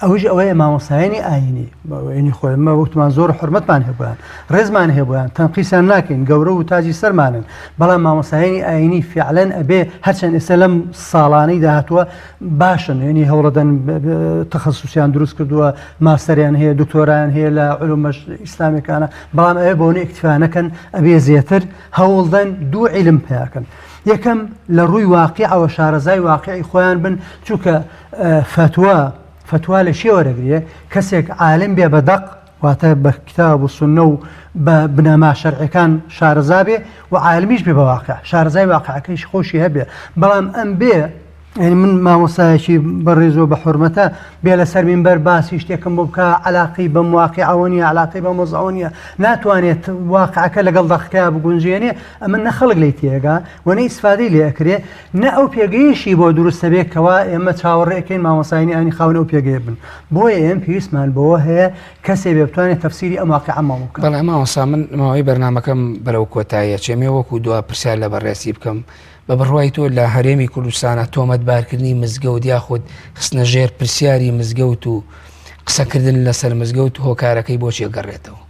C: ئەوەیش ئەوەیە مامۆستایانی ئاینی بەوەینی خۆی مە وتمان زۆر حرمەتمان هەبوویان ڕێزمان هەبوویان تەنقیسیان ناکەین گەورە و تاجی سەرمانن بەڵام مامۆستایانی ئاینی فعلەن ئەبێ هەرچەند ئێستا لەم ساڵانەی داهاتووە باشن یعنی هەوڵەدەن تەخەسوسیان دروست کردووە ماستەریان هەیە دکتۆرایان هەیە لە علومە ئیسلامیەکانە بەڵام ئەوێ بۆنە ئیکتفا نەکەن ئەبێ زیاتر هەوڵدەن دوو عیلم پیاکەن یەکەم لە ڕووی واقیعەوە شارەزای واقعی خۆیان بن چونکە فەتوا فەتوا لە چێ وەرەگرێ کەسێک عالم بێ بە دەق واتە بە کتاب و سنە و بە بنەما شەرعەکان شارەزا بێ و عالمیش بێ بە واقع شارەزای واقعەکەیش خۆشی هەبێ بەڵام ئەم بێ یعنی من مامۆستایەکی بەڕێز و بە حورمەتە بێ لەسەر مینبەر باسی شتێکم بۆ بکە علاقی بەم واقعەوە نیە علاقی بەم وەزعەوە نیە ناتوانێت واقعەکە لەگەڵ دەقەکە بگونجێنێ ئەمە نە خەڵک لێی تێگا و نە ئیسفادەی لێ ئەکرێ نە ئەو پێگەیەشی بۆ دروست دەبێت کەوا ئێمە چاوەڕێ ئەکەین مامۆستایانی ئاینی خاوەن ئەو پێگەیە بن بۆیە ئێمە پێویستمان بەوە هەیە کەسێ بێ بتوانێت تەفسیری ئەم واقعەمان بۆ بکات.
A: بەڵێ مامۆستا من ماوەی بەرنامەکەم بەرەو کۆتاییە چێمێ وەکو دوا پرسیار لە بەڕێزی بکەم بە بڕوای تۆ لە هەرێمی کوردستانە تۆمەتبارکردنی مزگەوت یاخود خستنە ژێر پرسیاری مزگەوت و قسەکردن لەسەر مزگەوت هۆکارەکەی بۆچی ئەگەڕێتەوە؟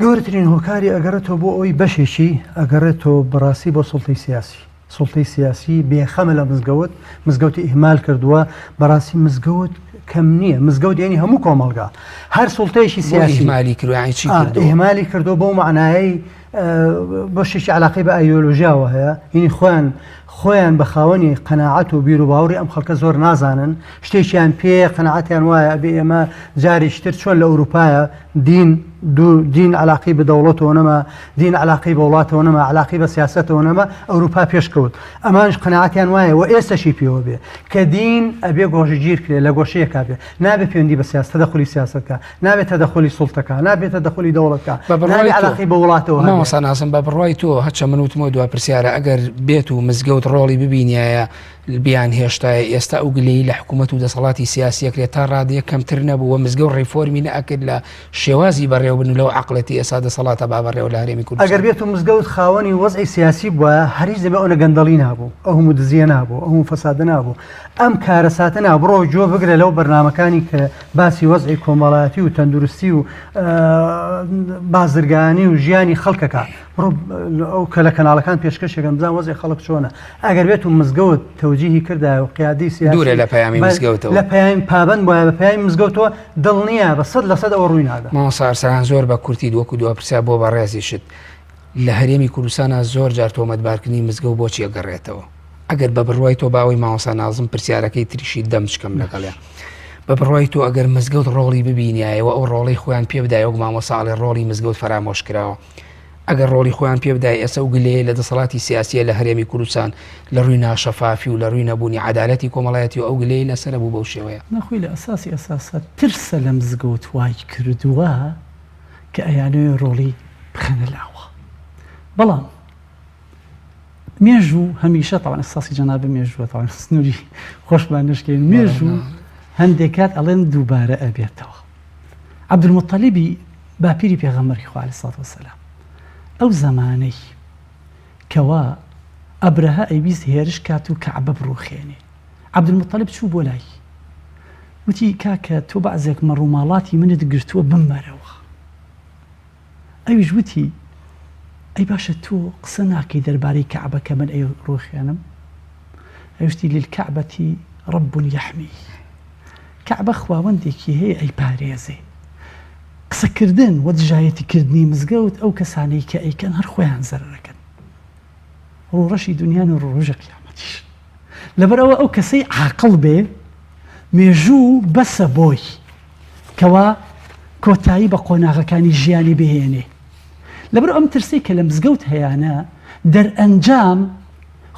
C: گەورەترین هۆکاری ئەگەڕێتەوە بۆ ئەوەی بەشێکی ئەگەڕێتەوە بەڕاستی بۆ سوڵتەی سیاسی. سوڵتەی سیاسی بێخەمە لە مزگەوت، مزگەوتی ئیهمال کردووە، بەڕاستی مزگەوت کەم نییە، مزگەوت یعنی هەموو کۆمەڵگا. هەر سوڵتەیەکی
A: بۆ
C: سیاسی
A: ئیهمالی کردووە یعنی چی کردووە؟
C: ئیهمالی کردووە بەو مەعنایەی بەشێکی علاقەی بە ئایدیۆلۆژیاوە هەیە، یعنی خۆیان خۆیان بە خاوەنی قەناعەت و بیروباوەڕی ئەم خەڵکە زۆر نازانن، شتێکیان پێیە قەناعەتیان وایە ئەبێ ئێمە جارێکی تر چۆن لە ئەوروپایە دین دوو دین علاقەی بە دەوڵەتەوە نەما، دین علاقەی بە وڵاتەوە نەما، علاقەی بە سیاسەتەوە نەما، ئەوروپا پێشکەوت. ئەمانیش قەناعەتیان وایە و ئێستەشی پێوە بێ کە دین ئەبێ گۆشەگیر کرێ، لە گۆشەیەکا بێ، نابێ پەیوەندی بە سیاسەت، تەدەخولی سیاسەت کا، نابێ تەدەخولی سوڵتە کا، نابێ تەدەخولی دەوڵەت کا،
A: بە بڕوای
C: نابێ
A: تۆ
C: علاقەی بە وڵاتەوە هەبێ.
A: مامۆستا نازم بە بڕوای تۆ هەرچەند من وتمەوە دوا پرسیارە ئەگەر بێت و مزگەوت ڕۆڵی ببینیایە بیانهێشتایە ئێستا ئەو گلەیی لە حکوومەت و دەسەڵاتی سیاسی ئەکرێت تا ڕادەیەک کەمتر نەبوو و مزگەوت ڕیفۆرمی نەئەکرد لە شێوازی بەڕێوەبردن و لەو عەقڵێتی ئێستا دەسەڵاتە با بەڕێوە لە هەرێمی
C: ئەگەر
A: کوردستان.
C: بێت و مزگەوت خاوەنی وەزعی سیاسی بوایە هەرگیز دەبێ ئەونە گەندەڵی نابوو، ئەو هەموو دزییە نابوو، ئەو هەموو فەسادە نابوو، ئەم کارەساتە نا، بڕۆ گوێ بگرە لەو بەرنامەکانی کە باسی وەزعی کۆمەڵایەتی و تەندروستی و بازرگانی و ژیانی خەڵکەکە بڕۆ ئەو کە لە کەناڵەکان پێشکەشێکن بزان وەزعی خەڵک چۆنە ئەگەر بێت و مزگەوت تەوجیهی کردایە و قیادەی سیاسی
A: دوورە لە پەیامی مزگەوتەوە
C: لە پەیامی پابەند بوایە بە پەیامی مزگەوتەوە دڵنیا بە 100% ئەوە ڕووی نادا.
A: مامۆستا ئەرسەلان زۆر بە کورتی وەکو دوا پرسیار بۆ بەڕێزیشت لە هەرێمی کوردستانا زۆر جار تۆمەتبارکردنی مزگەوت بۆچی ئەگەڕێتەوە؟ ئەگەر بە بڕوای تۆ باوەی مامۆستا نازم پرسیارەکەی تریشی دەمچکەم لەگەڵیا بە بڕوای تۆ ئەگەر مزگەوت ڕۆڵی ببینایەوە ئەو ڕۆڵەی خۆیان پێ بدایە وەک مامۆستا ئەڵێ ڕۆڵی مزگەوت فەرامۆش کراوە ئەگەر ڕۆڵی خۆیان پێ بدایە ئێستا ئەو گلەیە لە دەسەڵاتی سیاسیە لە هەرێمی کوردستان لە ڕووی ناشەفافی و لە ڕووی نەبوونی عەدالەتی کۆمەڵایەتی و ئەو گلەیەی لەسەرە بوو بەو شێوەیە.
B: نا خۆی لە ئەساسی ئەساسا ترسە لە مزگەوت وای کردووە کە ئەیانەوێ ڕۆڵی بخەنە لاوە بەڵام مێژوو هەمیشە تاوان ئەساسی جەنابە مێژووە تاوان سنووری خۆشمان نشکێن مێژوو هەندێک کات ئەڵێن دووبارە ئەبێتەوە عەبدولموتەلیبی باپیری پێغەمبەری خوا علیە سڵات وسلام ئەو زەمانەی کەوا ئەبرەهە ئەیویست هێرش کات و کەعبە بڕوخێنێ عەبدولموتەلیب چوو بۆ لای وتی کاکە تۆ بەعزێک مەڕوماڵاتی منت گرتووە بمبەرەوە ئەویش وتی ئەی باشە تۆ قسە ناکەی دەربارەی کەعبە کە من ئەی ڕوخێنم ئەویش وتی للکعبة رب یحمیه کەعبە خواوەندێکی هەیە ئەیپارێزێ. قسەکردن و دژایەتی کردنی مزگەوت ئەو کەسانەی کە ئەیکەن هەر خۆیان زەرەرەکەن ڕووڕەشی دنیان و ڕۆژی قیامەتیش. لەبەرئەوە ئەو کەسەی عاقڵ بێ مێژوو بەسە بۆی کەوا کۆتایی بە قۆناغەکانی ژیانی بهێنێ. لەبەر ئەم ترسەی کە لە مزگەوت هەیانە دەرئەنجام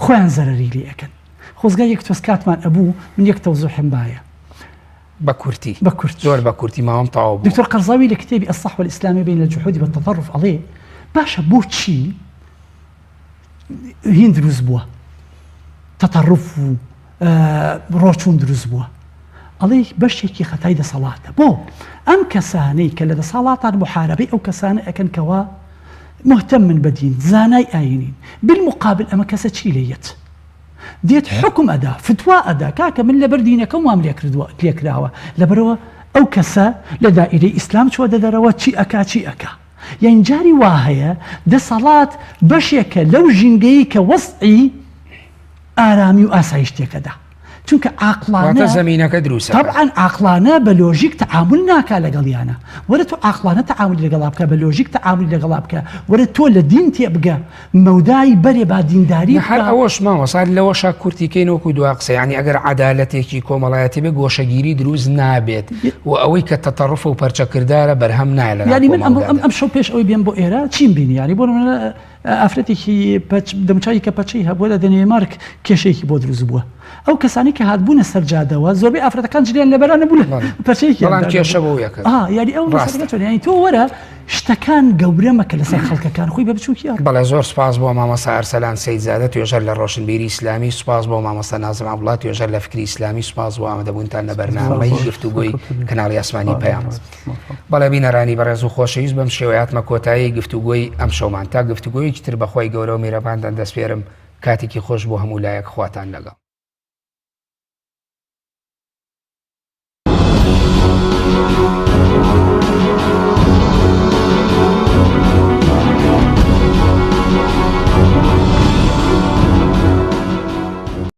B: خۆیان زەرەری لێ ئەکەن. خۆزگا یەک تۆز کاتمان ئەبوو من یەک تەوزوحم بایە.
A: بە کورتی.
B: بە کورتی.
A: زۆر بە کورتی ماوەم تەواو بووە.
B: دکتۆر قەرزاوی لە کتێبی الصحوە الاسلامیە بین الجحود والتطرف ئەڵێ باشە بۆچی هین دروست بووە تەتەڕف و ڕۆچوون دروست بووە ئەڵێ بەشێکی خەتای دەسەڵاتە بۆ ئەم کەسانەی کە لە دەسەڵاتان محاربەی ئەو کەسانە ئەکەن کەوا مهتەمن بە دین زانای ئاینین بالمقابل ئەمە کەسە چی لێیەت؟ دێت حوکم ئەدا فتوا ئەدا کاکە من لەبەر دینەکەم وام لێکردووە لێکراوە لەبەرەوە ئەو کەسە لە دائیرەی ئیسلام چووە دەرەوە چی ئەکا چی ئەکا یان جاری وا هەیە دەسەڵات بەشێکە لەو ژینگەی کە وەزعی ئارامی و ئاسایش تێکەدا چونکە عاقڵانە
A: واتە زەمینەکە دروست ئەکات.
B: تەبعەن عاقڵانە بە لۆژیک تەعامول ناکا لەگەڵیانا وەرە تۆ عاقڵانە تەعامولی لەگەڵا بکە بە لۆژیک تەعامولی لەگەڵا بکە وەرە تۆ لە دین تێبگە مەودای بەرێ با دینداری
A: هەر
B: بکا.
A: ئەوەش مامۆستا لەوەشا کورتی کەین وەکو دوا قسە یانی ئەگەر عەدالەتێکی کۆمەڵایەتی بێ گۆشەگیری دروست نابێت و ئەوەی کە تەتەڕوف و پەرچەکردارە بەرهەم نایە لەناو
B: یانی من ئەمڕۆ ئەم
A: کۆمەڵگادا.
B: ئەمشەو پێش ئەوەی بێم بۆ ئێرە چیم بینی یانی بۆ نمونە ئافرەتێکی پەچ دەموچاوی کە پەچەی هەبووە لە دەنێمارک کێشەیەکی بۆ دروست بووە. ئەو کەسانەی کە هاتبوونە سەر جادەوە زۆربەی ئافرەتەکان جلیان لەبەرا نەبوو لە پەچەیەکیان
A: بەڵام
B: دانابوو.
A: کێشە بۆ یەکە.
B: ئا یانی ئەو
A: ڕاستە.
B: مەسەلەکە چۆنە یانی تۆ وەرە شتەکان گەورە مەکە لەسەر خەڵکەکان خۆی بە بچووکی ئەڕ.
A: بەڵێ زۆر سوپاس بۆ مامۆستا ئەرسەلان سەیدزادە توێژەر لە ڕۆشنبیری ئیسلامی، سوپاس بۆ مامۆستا نازم عەبدوڵا توێژەر لە فکری ئیسلامی، سوپاس بۆ ئامادەبوونتان لە بەرنامەی گفتوگۆی کەناڵی ئاسمانی پەیام. بەڵێ بینەرانی بەڕێز و خۆشەویست بەم شێوەیە هاتمە کۆتایی گفتوگۆی ئەمشەومان تا گفتوگۆیەکی تر بەخوای گەورە و میرەبانتان دەسپێرم کاتێکی خۆش بۆ هەموو لایەک خواتان لەگەڵ.